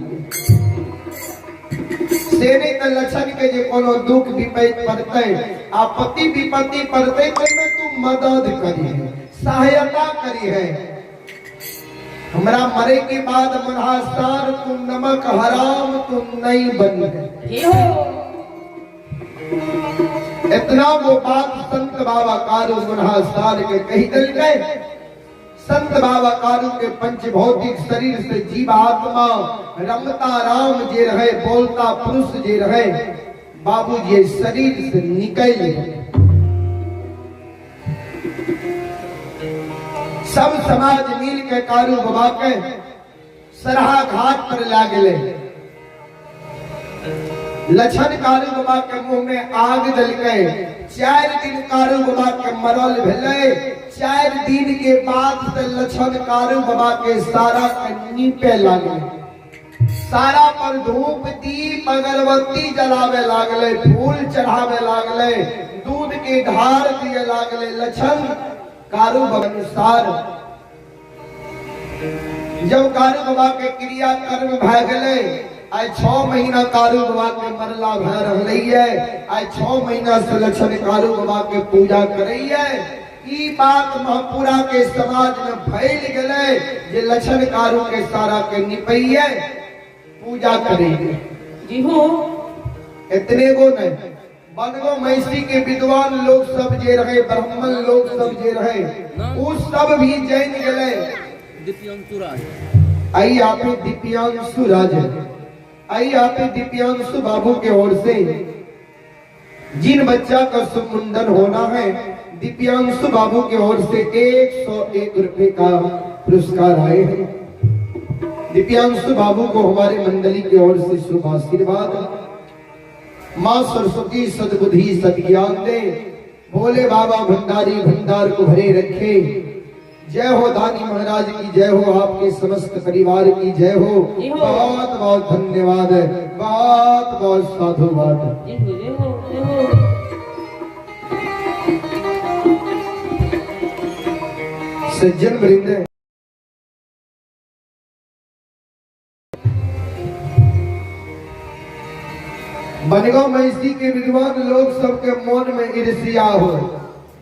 A: से नहीं तऽ लक्षण के जे कोनो दुख विपत्ति पड़तै, आपत्ति विपत्ति पड़तै, ताहिमे तू मदद करी है, सहायता करी है। हमरा मरे के बाद मुन्हा सार तू नमक हराम तू नहीं बन है। इतना वो बात संत बाबा कारू मुन्हा सार के कही दिल गए। संत बाबा कारू के पंच भौतिक शरीर से जीव आत्मा रमता राम जे रहे, बोलता पुरुष जे रहे, बाबू जी शरीर से निकल गए। सब समाज मिल के कारू बाबा के सरहा घाट पर ला गए। लछन कारू बाबा के मुंह में आग दलकै। 4 दिन कारू बाबा के मरल भेलै। 4 दिन के बाद से लछन कारू बाबा के सारा के नीपे लागले, सारा पर धूप दीप अगरबत्ती जलावे लागले, फूल चढ़ावे लागले, दूध के ढार दिए लागले लछन कारू बाबा अनुसार। जब कारू बाबा के क्रिया कर्म भए गेलै, आइ 6 महीना कारू बाबा के मरला भए रहलैये। आइ 6 महीना से लछन कारू बाबा के पूजा करैये। ई बात महपुरा के समाज में फैल गेलै जे लछन कारू के सारा के निपैये, पूजा करैये।
B: जी हो।
A: इतने गो नहीं, बनगो महिषी के विद्वान लोग सब जे रहे, ब्राह्मण लोग सब जे रहे, उ सब भी जैन गेलै। आई आप दिव्यांशु राज, आई आप दिव्यांशु बाबू के ओर से जिन बच्चा का सुमुंडन होना है, दिव्यांशु बाबू के ओर से 101 रुपए का पुरस्कार आए हैं। दिव्यांशु बाबू को हमारे मंडली की ओर से शुभ आशीर्वाद। माँ सरस्वती सद्बुद्धि सद्ज्ञान दे, भोले बाबा भंडारी भंडार को भरे रखे। जय हो दानी महाराज की जय हो, आपके समस्त परिवार की जय हो। बहुत बहुत धन्यवाद है, बहुत बहुत साधुवाद।
B: जय हो, जय हो, जय हो।
A: सज्जन वृंद, बनगांव महिषी के विद्वान लोग सबके मन में ईर्ष्या हो।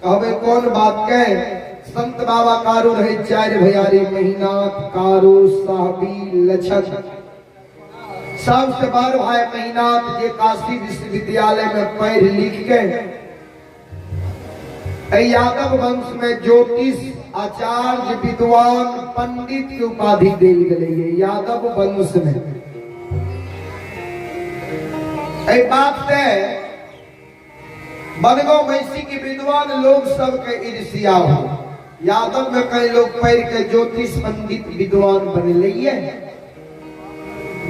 A: कहबे कौन बात के? संत बाबा कारू रहे 4 भैयारी, महीनाथ कारू साहबी लछन। सबसे बड़ भाई महीनाथ जे काशी विश्वविद्यालय में पढ़ लिख के यादव वंश में ज्योतिष आचार्य विद्वान पंडित की उपाधि देल गई यादव वंश में। एहि बात से बनगांव महिषी के विद्वान लोग सबके ईर्ष्या हो। यादव में कई लोग पढ़ के ज्योतिष पंडित विद्वान बनले।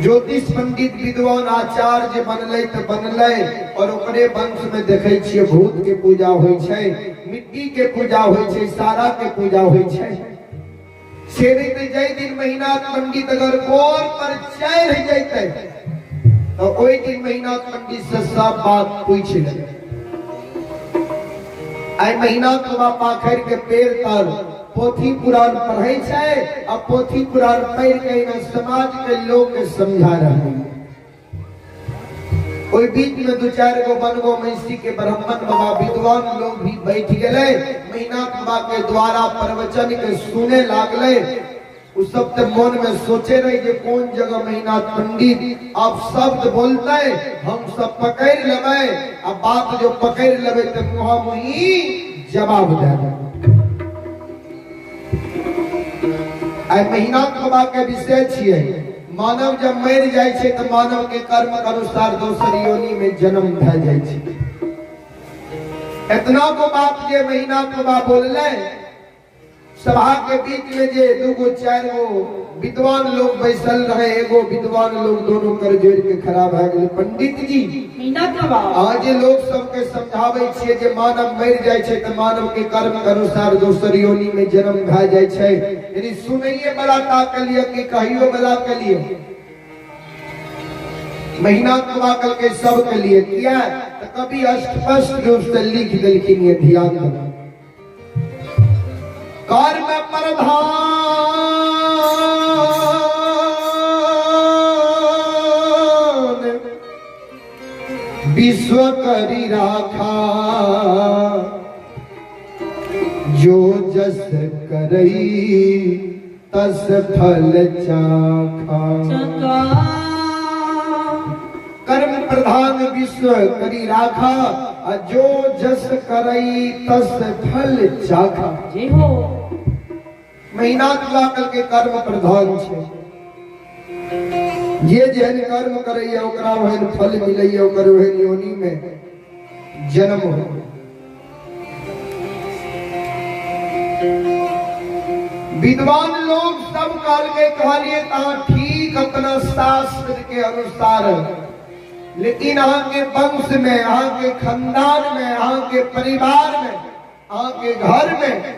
A: ज्योतिष पंडित विद्वान आचार्य बनलै तऽ बनलै और ओकरे वंश में देखै छियै भूत के पूजा होइ छै, मिट्टी के पूजा होइ छै, सारा के पूजा होइ छै। से नहि तऽ जाहि दिन महिनाथ पंडित अगर गोर पर चढ़ि जैतै तऽ ओहि दिन महिनाथ पंडित से सब बात पूछि लेबै। आइ महिनाथ बाबा पाखरि के पेड़ तर पोथी पुराण पढ़ै छै आ पोथी पुराण पढ़ि के एना समाज के लोग के समझा रहल। ओहि बीच में दू चारि गो बनगो महिषी के ब्राह्मण बाबा विद्वान लोग भी बैठ गेलै, महिनाथ बाबा के द्वारा प्रवचन के सुने लागलै। उ सब ते मन में सोचे रहे जे कोन जगह महिनाथ पंडित अब शब्द बोलते हम सब पकड़ लेबै, आ बात जो पकड़ लेबै ते मुहा मुही जवाब दे देबै। आइ महिनाथ बाबा के विषय छियै मानव जब मरि जाइ छै तऽ मानव के कर्म के अनुसार दोसर योनि में जन्म भए जाइ छै। इतना को बात जे महिनाथ बाबा बोलले सभा के बीच में जे दू गो चारि गो विद्वान लोग बैसल रहे, एगो विद्वान लोग दोनों कर जोड़ के खड़ा भए गेलै। पंडित जी आज लोग सबके समझाबै छियै जे मानव मरि जाइ छै तऽ मानव के कर्म के अनुसार दोसर योनि में जन्म भए जाइ छै। यदि सुनैये वाला टा के लिए कि कहियो वाला के लिए, महीना बाबा कहलकै सबके लिए। किया तऽ कवि स्पष्ट रूप से लिख देलखिन, ये ध्यान देना। कर्म प्रधान विश्व करी राखा, जो जस करई तस फल चाखा। कर्म प्रधान विश्व करी राखा, आ जो जस करई तस फल चाखा।
B: जी हो।
A: महीना तुला के कर्म प्रधान छे, जे जेहन कर्म करैया ओकरा ओहन फल मिलैया, ओकर ओहन योनि में जन्म हो। विद्वान लोग सब कहलकै, कहलिए तहाँ ठीक अपना शास्त्र के अनुसार, लेकिन अहाँ के वंश में, अहाँ के खानदान में, अहाँ के परिवार में, अहाँ के घर में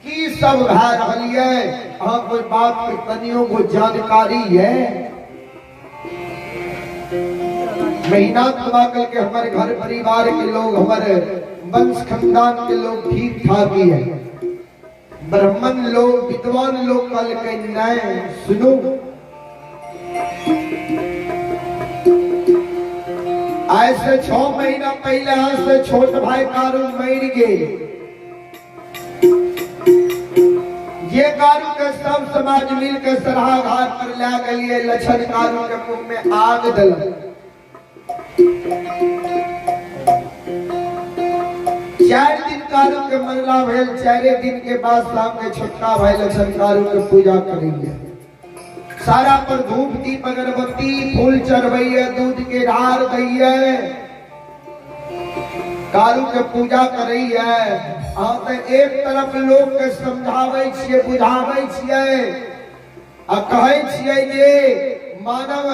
A: की सब भए रहल ये, अहाँ कोई बात के तनियो को जानकारी है? महीना तबाह करके हमारे घर परिवार के लोग, हमारे वंश खानदान के लोग ठीक ठाक ही है। ब्राह्मण लोग विद्वान लोग कल के नहीं सुनो, आज से 6 महीना पहले आज से छोट भाई कारू मर गए। ये कारू के सब समाज मिल के सरहा घाट पर ला गए, लछन कारू के मुंह में आग दल। 4 दिन कारू के मरला भेल, 4 दिन के बाद शाम के छोटका भाई लछन कारू के पूजा करेंगे। सारा पर धूप दीप अगरबत्ती फूल चढ़बैया, दूध के ढार दैया, कारू के पूजा करैया। अहाँ तऽ एक तरफ लोग के समझाबै छियै, बुझाबै छियै आ कहै छियै जे मानव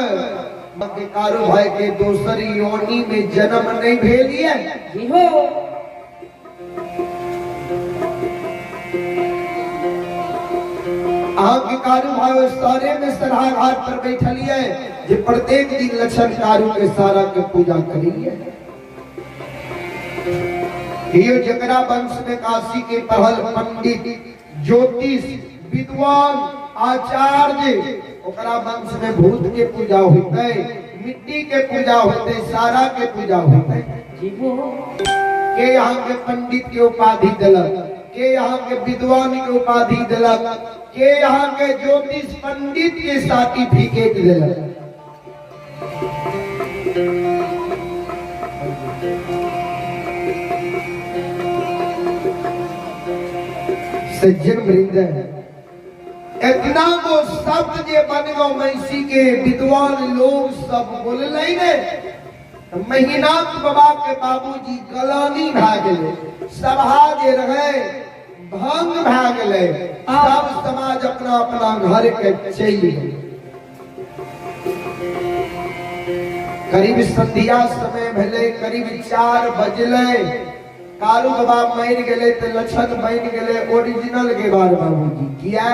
A: के कारू भाई के दोसर योनि में जन्म नहीं भेल ये।
B: जी हो।
A: अहाँ के कारू भाई सारे में सरहा घाट पर बैठलिए जे प्रत्येक दिन लक्षण कारू के सारा के पूजा करिए। यो जकरा वंश में काशी के पहल पंडित ज्योतिष विद्वान आचार्य, ओकरा वंश में भूत के पूजा होते, मिट्टी के पूजा होते, सारा के पूजा होते।
B: जी हो।
A: के यहाँ के पंडित के उपाधि दिलक, के यहाँ के विद्वान के उपाधि दिलक, के यहाँ के ज्योतिष पंडित के सर्टिफिकेट दिलक। सज्जन वृंद, इतना को शब्द जे बनगो महिषी के विद्वान लोग सब बोललै ने, महिनाथ बाबा के बाबूजी गलानी भए गेलै, सभा जे रहे भंग भए गेलै, सब समाज अपना अपना घर के चलि गेलै। करीब संध्या समय भेलै, करीब 4 बजलै। कारू बाबा मरि गेलै तऽ लक्षण बनि गेलै ओरिजिनल गेवार बाबूजी। किया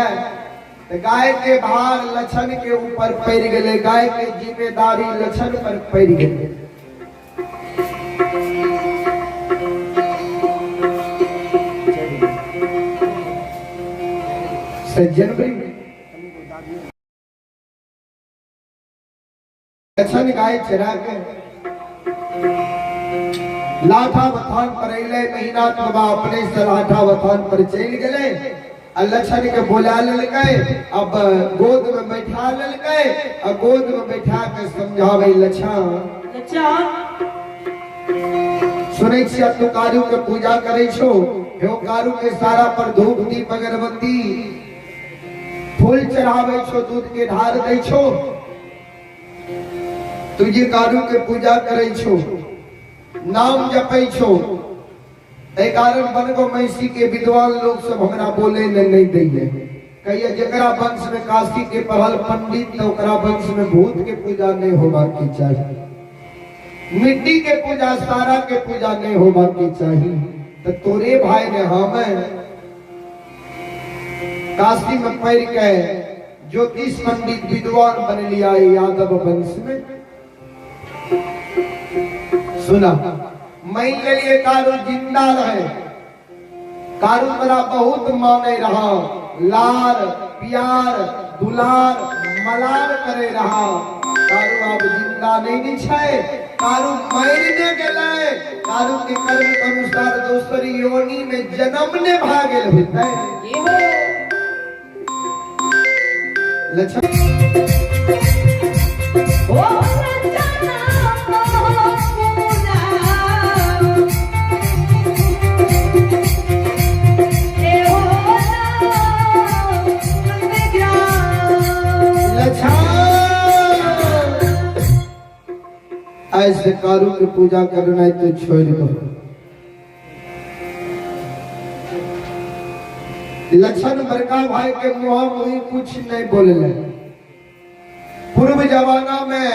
A: तऽ गाय के भार लक्षण के ऊपर पड़ि गेलै, गाय के जिम्मेदारी लक्षण पर पड़ि गेलै। से जनवरी लक्षण गाय चरा के लाठा बथान पर अयलै। महीना बाबा अपने से लाठा बथान पर चलि गेलै आ लक्षण के बोला लेलकै, अब गोद में बैठा लेलकै आ गोद में बैठा के समझाबै, लक्षण
B: लक्षण
A: सुनै छियै तू कारू के पूजा करै छो, हे कारू के सारा पर धूप दीप अगरबत्ती फूल चढ़ाबै छो, दूध के ढार दै छो, तू जे कारू के पूजा करै छो, नाम जपै छो, एहि कारण बनगो महिषी के विद्वान लोग सब हमरा बोले ले नहीं दैये। कहिए जकरा वंश में काशी के पढ़ल पंडित तो ओकरा वंश में भूत के पूजा नहीं होबा के चाही, मिट्टी के पूजा सारा के पूजा नहीं होबा के चाही। तो तोरे भाई ने हमें काशी में पढ़ के ज्योतिष पंडित विद्वान बन लिया है यादव वंश में। सुना मैं लिए कारू जिंदा रहे, कारू मेरा बहुत माने रहा, लार प्यार दुलार मलार करे रहा। कारू अब जिंदा नहीं नहीं छे, कारू मरने गेलै, कारू के कर्म के अनुसार दोसर योनि में जन्म ने भागल होते।
B: ये हो
A: लक्षण
B: ओ सजना पूरा ए हो
A: लक्षण ऐसे कारू के पूजा करना तो छोड़ दो। लक्षण बड़का भाई के मुँह मुही कुछ नहीं बोलले। पूर्व जमाना में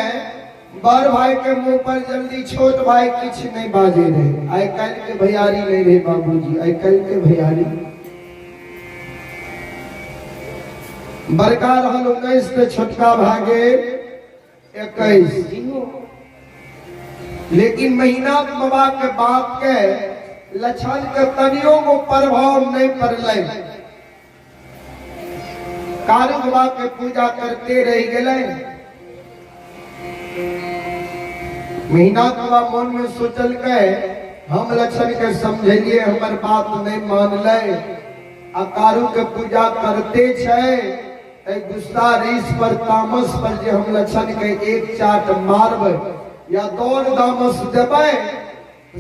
A: बड़ भाई के मुंह पर जल्दी छोट भाई किछ नहीं बाजे रहे। आइ काल्हि के भैयारी नहीं रहे बाबूजी, आइ काल्हि के भैयारी बड़का रहल 19 ते छोटका भागे 21। लेकिन महीना बाबा के बाप के लक्षण के तनियो को प्रभाव नहीं पड़लै। कारू बाबा के पूजा करते रह गेलै। महीना बाबा मन में सोचल के हम लक्षण के समझलिए, हमर बात नहीं मानलै आ कारू के पूजा करते छै, गुस्सा रीस पर तामस पर जे हम लक्षण के एक चाट मारबै या दौड़ दामस देबै,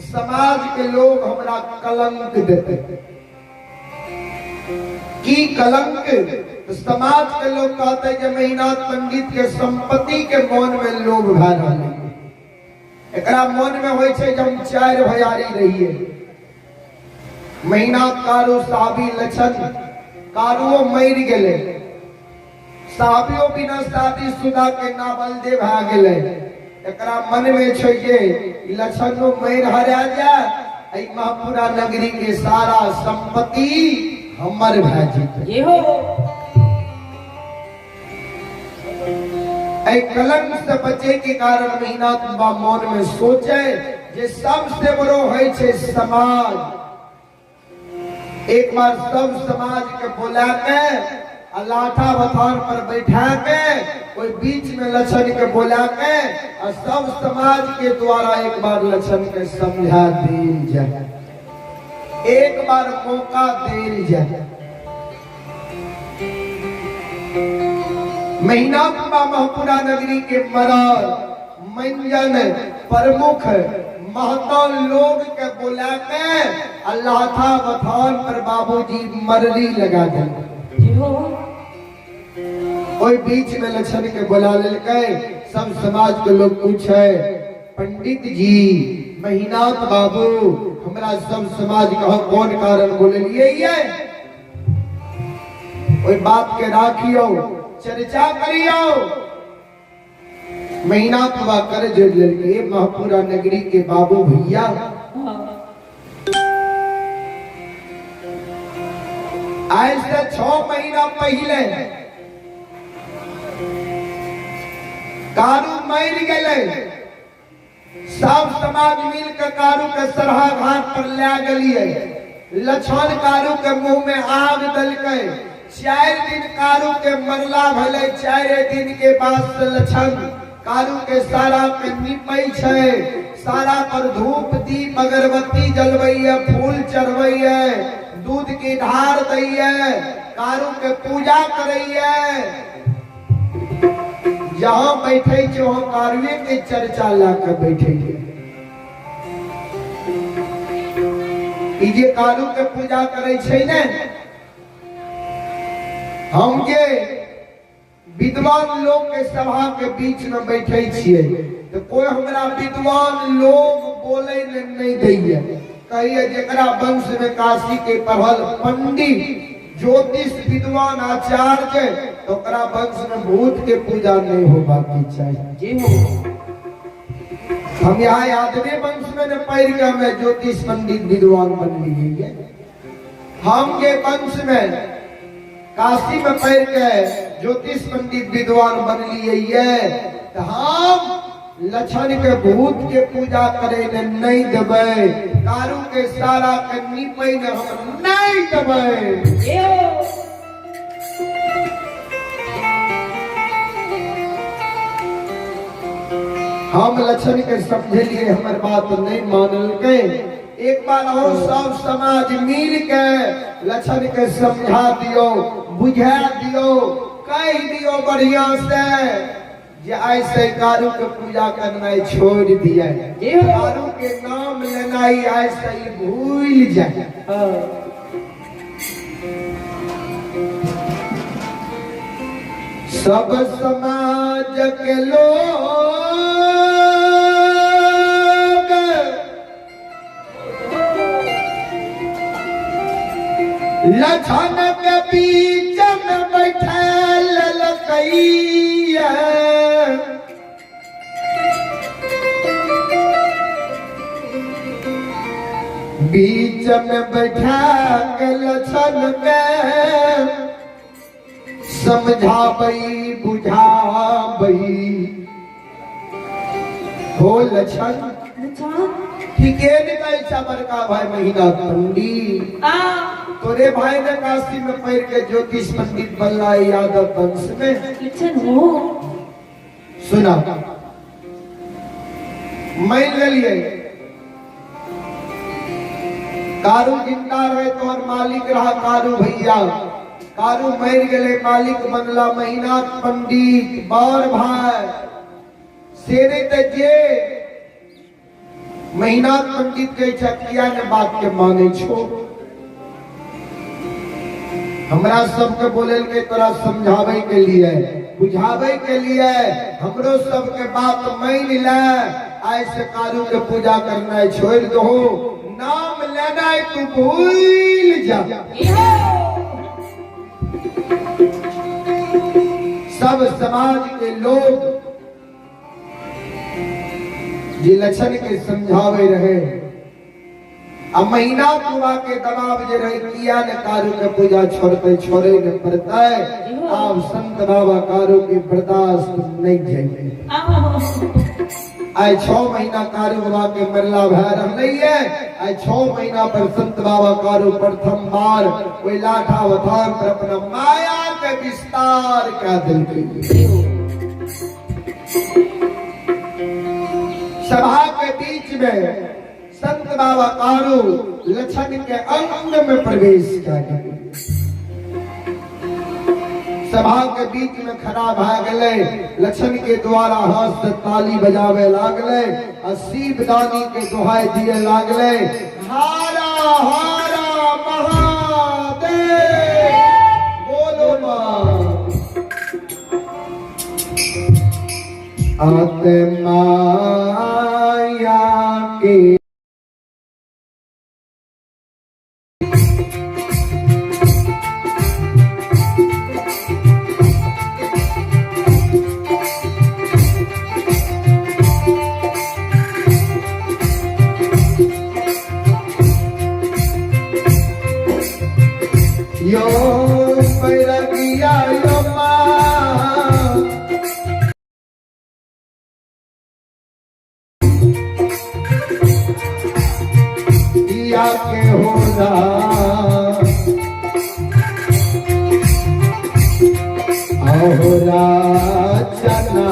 A: समाज के लोग हमरा कलंक देते। की कलंक? समाज के लोग कहते जे महीना पंडित के संपत्ति के मन में लोभ भए रहल है। एकरा मन में होइ छै जे हम 4 भैयारी रहिए। महीना कारू साहबी लक्षण कारुओ मरि गेलै, साहबियो बिना शादी शुदा के नावल दे भए गेलै। एकरा मन में छै जे लक्षणो मरि हरा जाए, एहि महापुरा नगरी के सारा संपत्ति हमर भए जेतै।
B: ये हो
A: एहि कलंक से बचे के कारण महीना बाबा मन में सोचे जे सबसे बड़ो होइ छै समाज। एक बार सब समाज के बोला के आ लाठा बथान पर बैठा के कोई बीच में लक्षण के बोला के आ सब समाज के द्वारा एक बार लक्षण के समझा दिल जाए, एक बार मौका दिल जाए। महीना बाबा महपुरा नगरी के मरद मंजन प्रमुख महतो लोग के बोला के अल्लाह था बथान पर बाबूजी मरली लगा दे।
B: जी हो
A: कोई बीच में लक्षण के बोला लेलकै। सब समाज के लोग पूछे, पंडित जी महीनाथ बाबू हमरा सब समाज कहो कौन कारण बोले लिए ये ओई बात के राखियो, चर्चा करियो। महीना बाबा कर जोड़ लेलकै महपुरा नगरी के बाबू भैया। आज से 6 महीना पहले कारू मर गए, सब समाज मिल के कारू के सरहा घाट पर ले गलिए। लक्षण कारू के मुंह में आग दलकै। 4 दिन कारू के मरला भले, 4 दिन के बाद से लक्षण कारू के सारा के निपै छै, सारा पर धूप दीप अगरबत्ती जलबैया, फूल चढ़बैया, दूध की धार दैया, कारू के पूजा करैया। जहां बैठे छे वहां कारुए के चर्चा ला के बैठे छे। ई जे कारू के पूजा करे छे ने, हम जे विद्वान लोग के सभा के बीच में बैठे छिए तो कोई हमरा विद्वान लोग बोले ले नहीं दैया। कहिए जकरा वंश में काशी के पढ़ल पंडित ज्योतिष विद्वान आचार्य, तो ओकरा वंश में भूत के पूजा नहीं होबा के चाहिए।
B: जी हो।
A: हम यहाँ यादवे वंश में न पढ़ के हमें ज्योतिष पंडित विद्वान बन लिए। हम के वंश में काशी में पढ़ के ज्योतिष पंडित विद्वान बन लिए, तो हम लक्षण के भूत के पूजा करे ने नहीं देबै, कारू के सारा के निपै ने हम नहीं देबै।
B: जी हो।
A: हम लक्षण के समझलिए, हमर बात नहीं मानलकै। एक बार और सब समाज मिल के लक्षण के समझा दियो, बुझा दियो, कह दियो बढ़िया से जे आइ से कारू के पूजा करना छोड़ दिया,
B: जी हो।
A: कारू के नाम लेनाई आइ से ही भूल जाए।
B: हाँ।
A: सब समाज के लोग लक्षण के बीच में बैठल ललकैया, बीच में बैठा के लक्षण के समझाबई बुझाबई हो लक्षण।
B: लक्षण
A: ठीके ने कहै छै बड़का भाई महीना पंडित।
B: आ
A: तोरे भाई ने काशी में पढ़ के ज्योतिष पंडित बनला यादव वंश में।
B: लक्षण हो।
A: सुना मान लेलिए कारू जिंदा रहे तोहर मालिक रहा कारू भैया, कारू मर गए मालिक बनला महीना पंडित बड़ भाई से नहीं तो जे महीना पंडित के किया ने बात के माने छो। हमरा सबके बोले के तोरा समझावे के लिए बुझावे के लिए, हमरो सबके बात मान ले, आइ से कारू के पूजा करना छोड़ दो, नाम लेना तू भूल जा। सब समाज के लोग जे लक्षण के समझावे रहे, आ महीना पूरा के दबाव जे रहे किया ने कारू के पूजा छोड़ते छोड़े ने पड़ता है। आप संत बाबा कारू के बर्दाश्त नहीं जाइए। आइ 6 महीना कारू बाबा के मरला भय रहलै है, आइ 6 महीना पर संत बाबा कारू प्रथम बार ओहि लाठा वथान पर अपना माया के विस्तार कऽ देलकै। सभा के बीच में संत बाबा कारू लक्षण के अंग में प्रवेश कर गए। सभा के बीच में खड़ा भए गेलै, लक्षण के द्वारा हाथ से ताली बजावे लागलै आ शिव दानी के दुहाई दिए लागलै, हारा हारा महादेव बोलो मां। आत्मा के या के हो अहोरा चना।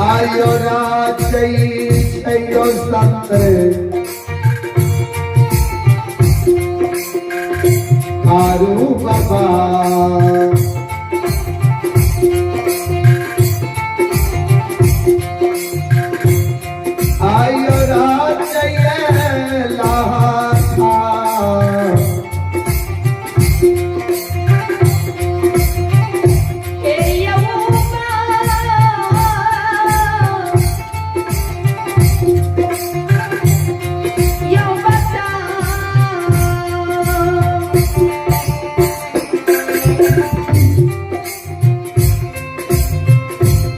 A: आयो राजई छयो संत कारू बाबा। आयो राजई लाहा।
B: हे यमुना यौ बच्चा।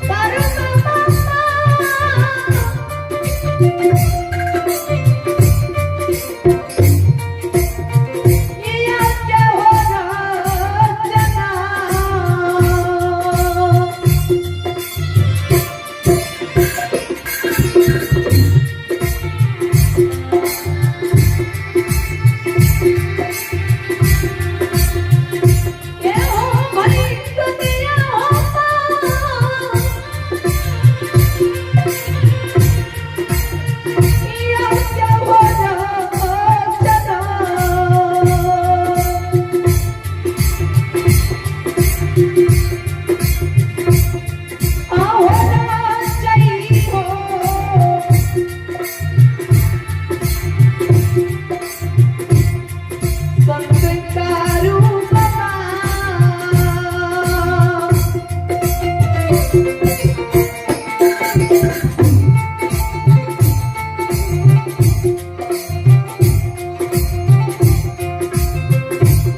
B: परम बाबा या के हो रचना। ये हो भरी दुनिया हो या के हो रचना। आहो राजई हो संत कारू बाबा।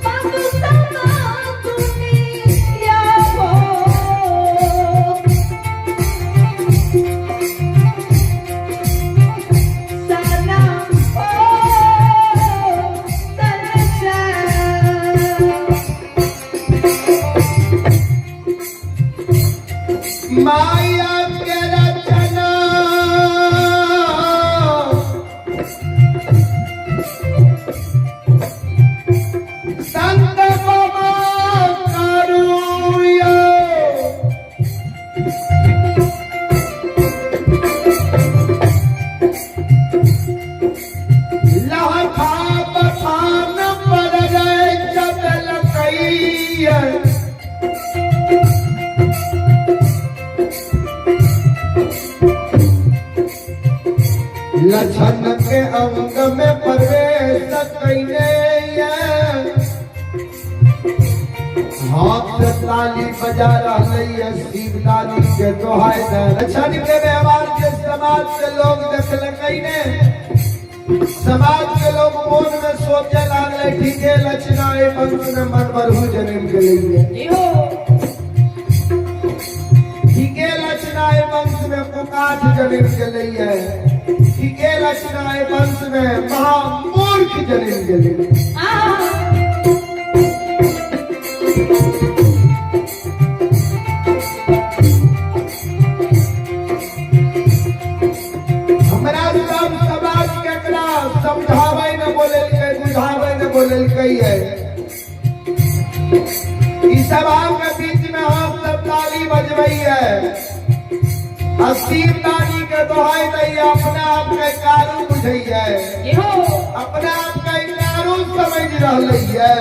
B: बाबू समा दुनिया हो सलाम ओ तरसा।
A: माया के रचना संत बाबा कारूया। लहठा बथान पर रे जबल कैया। लछन के अंग में प्रवेश कैले हाथ से ताली बजा रही है शिवदानी के दोहाई दे। लछन के व्यवहार के समाज के लोग देखल ने समाज के लोग मन में सोचे लागले ठीक है लछना ए वंश में मन बरहु जन्म के लिए
B: ये हो
A: ठीक है लछना ए वंश में कुकाठ जन्म के लिए ठीक है लछना ए वंश में महामूर्ख जन्म के लिए।
B: आ
A: हमरा सब समाज के एकरा समझाबै न बोललकै बुझाबै न बोललकै है। ई सभा के बीच में हम सब ताली बजबै है आ शिवदानी के दोहाई दैया अपना आप के कारू बुझै है
B: ये हो
A: अपना आप के कारू समझ रहलै है।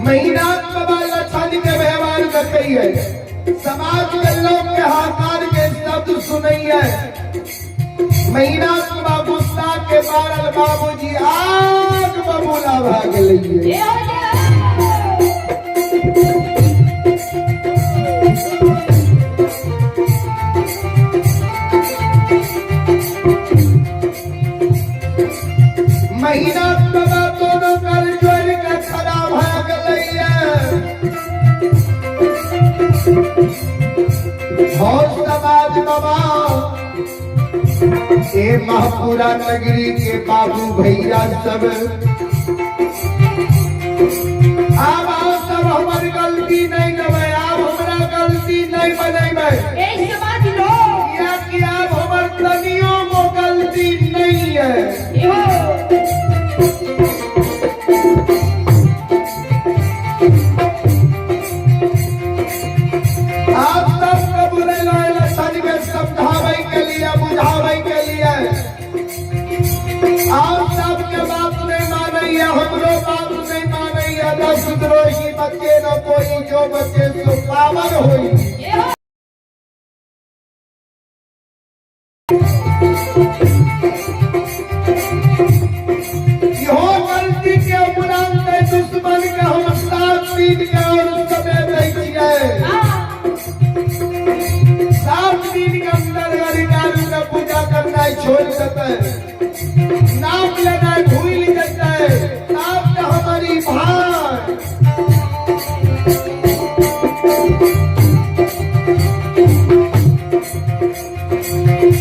A: महीना बाबा लछन के व्यवहार देखै है समाज के लोग के हाकार के शब्द सुनै है। महीना बाबा गुस्सा के मारल बाबूजी आग बबूला भा गेलै।
B: ये हो ये
A: महीना बाबा दोनों कर जोड़ के खड़ा भा गेलै। हो समाज बाबा ए महापुरा नगरी के बाबू भैया सब, आब आओ सब हमर गलती नहीं लेबै, आब हमरा गलती नहीं बनेबै।
B: ए समाज लोग,
A: कियाकि आब हमर तनियो गो गलती नहीं है।
B: एहो
A: आप सब के बुलेलो लक्षण के समझावे के लिए, बुझावे के लिए। आप सबके बात नहीं मानैया, हमरो बात नहीं मानैया। दस द्रोही बच्चे न कोई, जो बच्चे सो पावन होई।
B: एहो
A: इहो गलती के उपरांत दुश्मन के हम 7 दिन के और समय दै छियै। 7 दिन के अंदर अधिकारी के पूजा करना छोड़ देते, नाम लेना भूल जेतै, तब तो हमारी भाई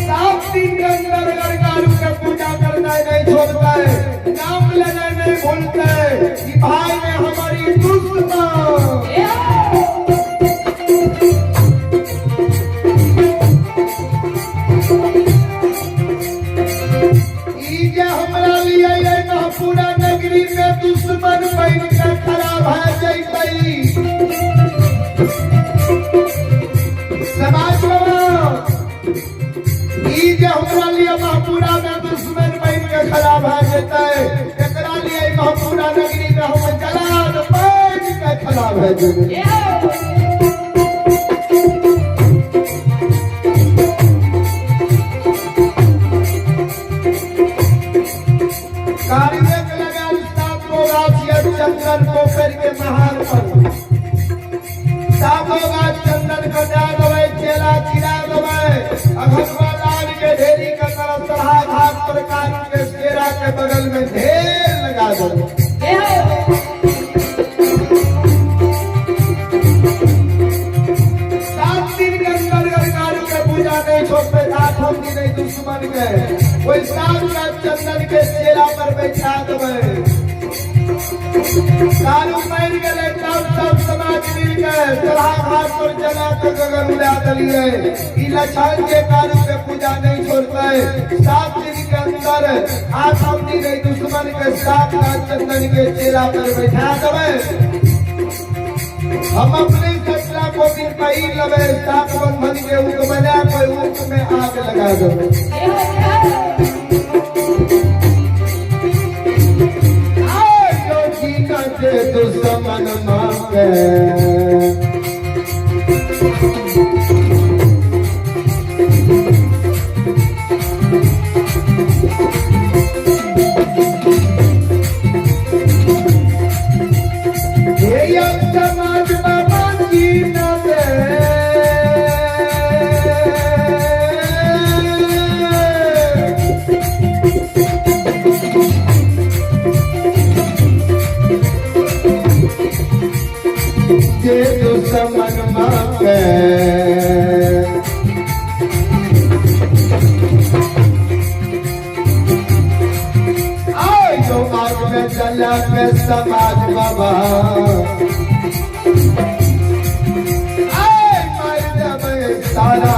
A: 7 दिन के अंदर गरगारू के पूजा करना नहीं छोड़ता है, नाम लेना नहीं भूलता है, कि भाई ने हमारी दुश्मन।
B: एहो
A: ई जे हमरा लिए ये पूरा नगरी में दुश्मन बन के खड़ा भए जैतै। समाज बाबा, ई जे हमरा लिए महपूरा में दुश्मन बन के खड़ा भए जैतै, एकरा लिए महपूरा नगरी में हम जलाल बन के खड़ा भए जेबै।
B: एहो
A: कार्य के लगाल 7 गो गाछ या चंदन पोखर के महार पर 7 गो गाछ चंदन कटा देबै, चेला चिरा देबै, अघनवा लाल के ढेरी के तरफ चढ़ा घाट पर काट के केरा के बगल में ढेर लगा देबै।
B: एहो
A: 7 दिन के अंदर गरगारू के पूजा नहीं छोड़ते, 8 दिन नहीं दुश्मन के वही 7 गाछ चंदन के चेला पर बैठा देबै। दारू मर गए तब सब समाज मिल गए चढ़ा घाट पर जला के गगन उड़ा दिलिए। ई लक्षण के दारू के पूजा नहीं छोड़ते, 7 दिन के अंदर 8 दिन नहीं दुश्मन के 7 गाछ चंदन के चेला पर बैठा देबै। हम अपने फैसला को दिन पहिर लेबै, 7 बंधन के ऊख बना के ऊख में आग लगा देबै।
B: एहो
A: आयो जीना के दुश्मन मांगे, ये समाज बाबा जीना दे। जे दुश्मन मांगे, आयो आग में जला के समाज बाबा, आय मर जाबे सारा।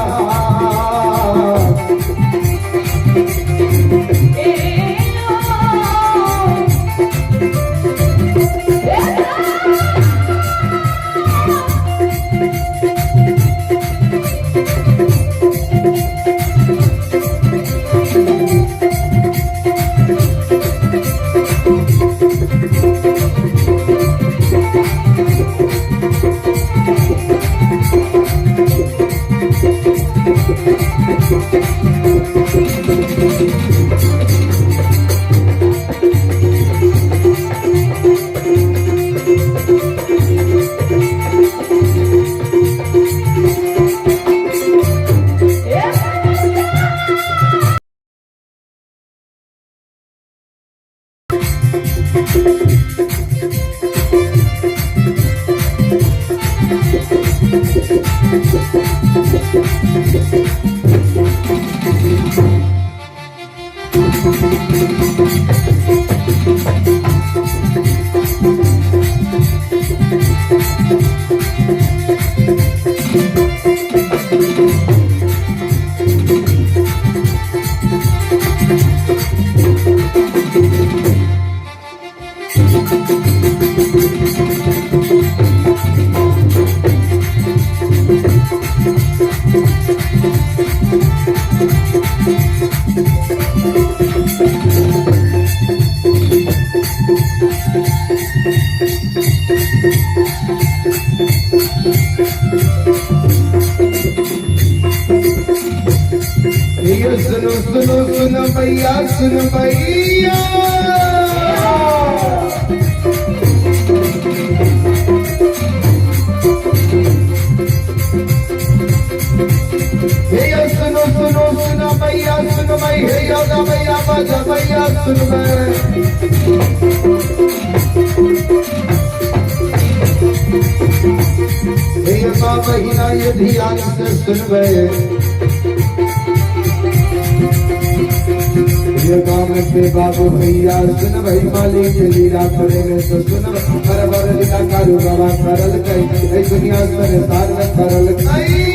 A: ये सुनो सुनो सुनो भैया, सुनो भैया। हे यो सुनो सुनो सुनो भैया, सुनो भाई, हे योगा भैया, बाजा भैया, सुनो भाई। हे यो माँ बहिना ये ध्यान से सुनबे, ये गाँव के बाबू भैया सुन भाई, मालिक के लीला करे में तो सुन, हर बार लीला कारू बाबा करल कई, ए दुनिया संसार में करल कई।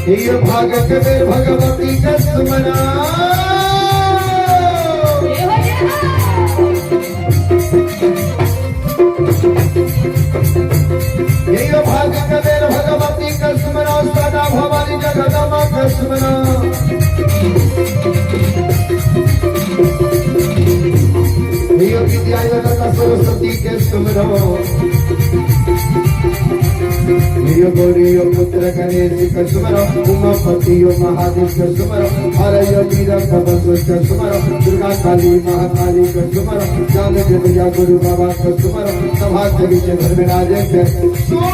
A: ये भगत में भगवती का सुमना। ये भगत में भगवती का सुमना, सदा भवानी जगदम्बा का सुमना। ये विद्या दाता सरस्वती के सुमरो, यो गौरी यो पुत्र गणेश के सुमरो, उमापति यो महादेव के सुमरो, हर यो वीर कबसो के सुमरो, दुर्गा काली महाकाली के सुमरो, जान के भैया गुरु बाबा के सुमरो, सभा के बीच धर्मराज के सुमरो।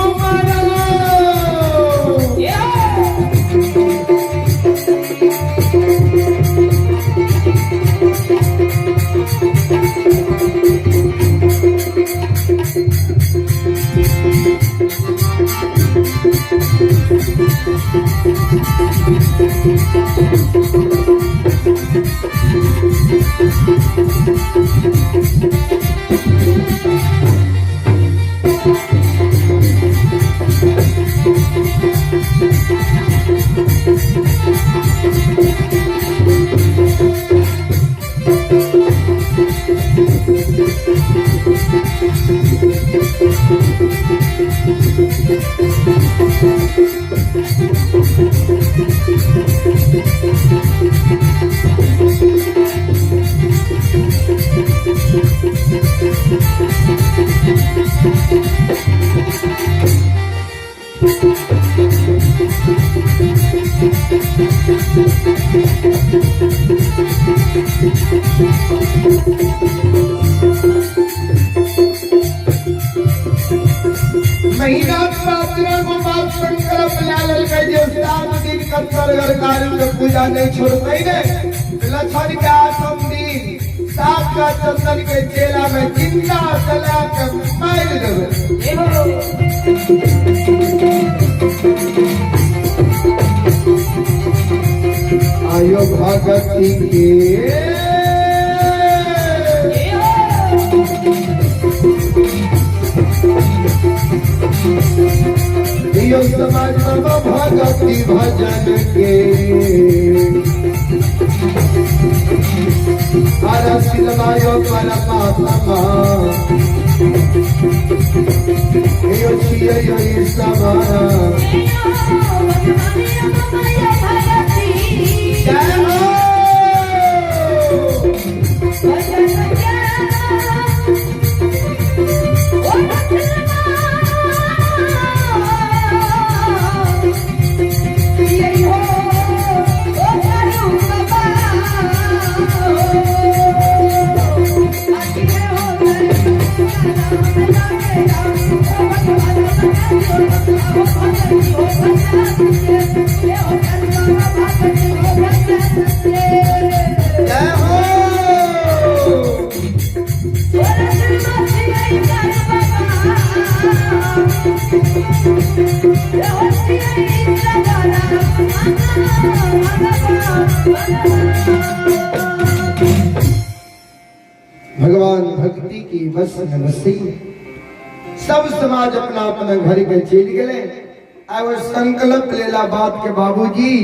A: महीना पात्र को बाप संकल्प ला ललकै जे 7 दिन कत्तर कार्य के पूजा नहीं छोड़ते ने, लक्षण के आठम दिन 7 का चंदन के चेला में जिंदा जला के मार देवे। आयो भगती के यो समाज बाबा भगती भजन के, हर सिलवायो परमात्मा, यो छियै यो समाना। जय हो।
B: भजन।
A: भगवान भक्ति की बस में बसी। सब समाज अपना अपना घर के चलि गेलै। आ वो संकल्प लेला बात के बाबूजी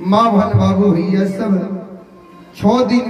A: माँ भन बाबू भैया सब 6 दिन।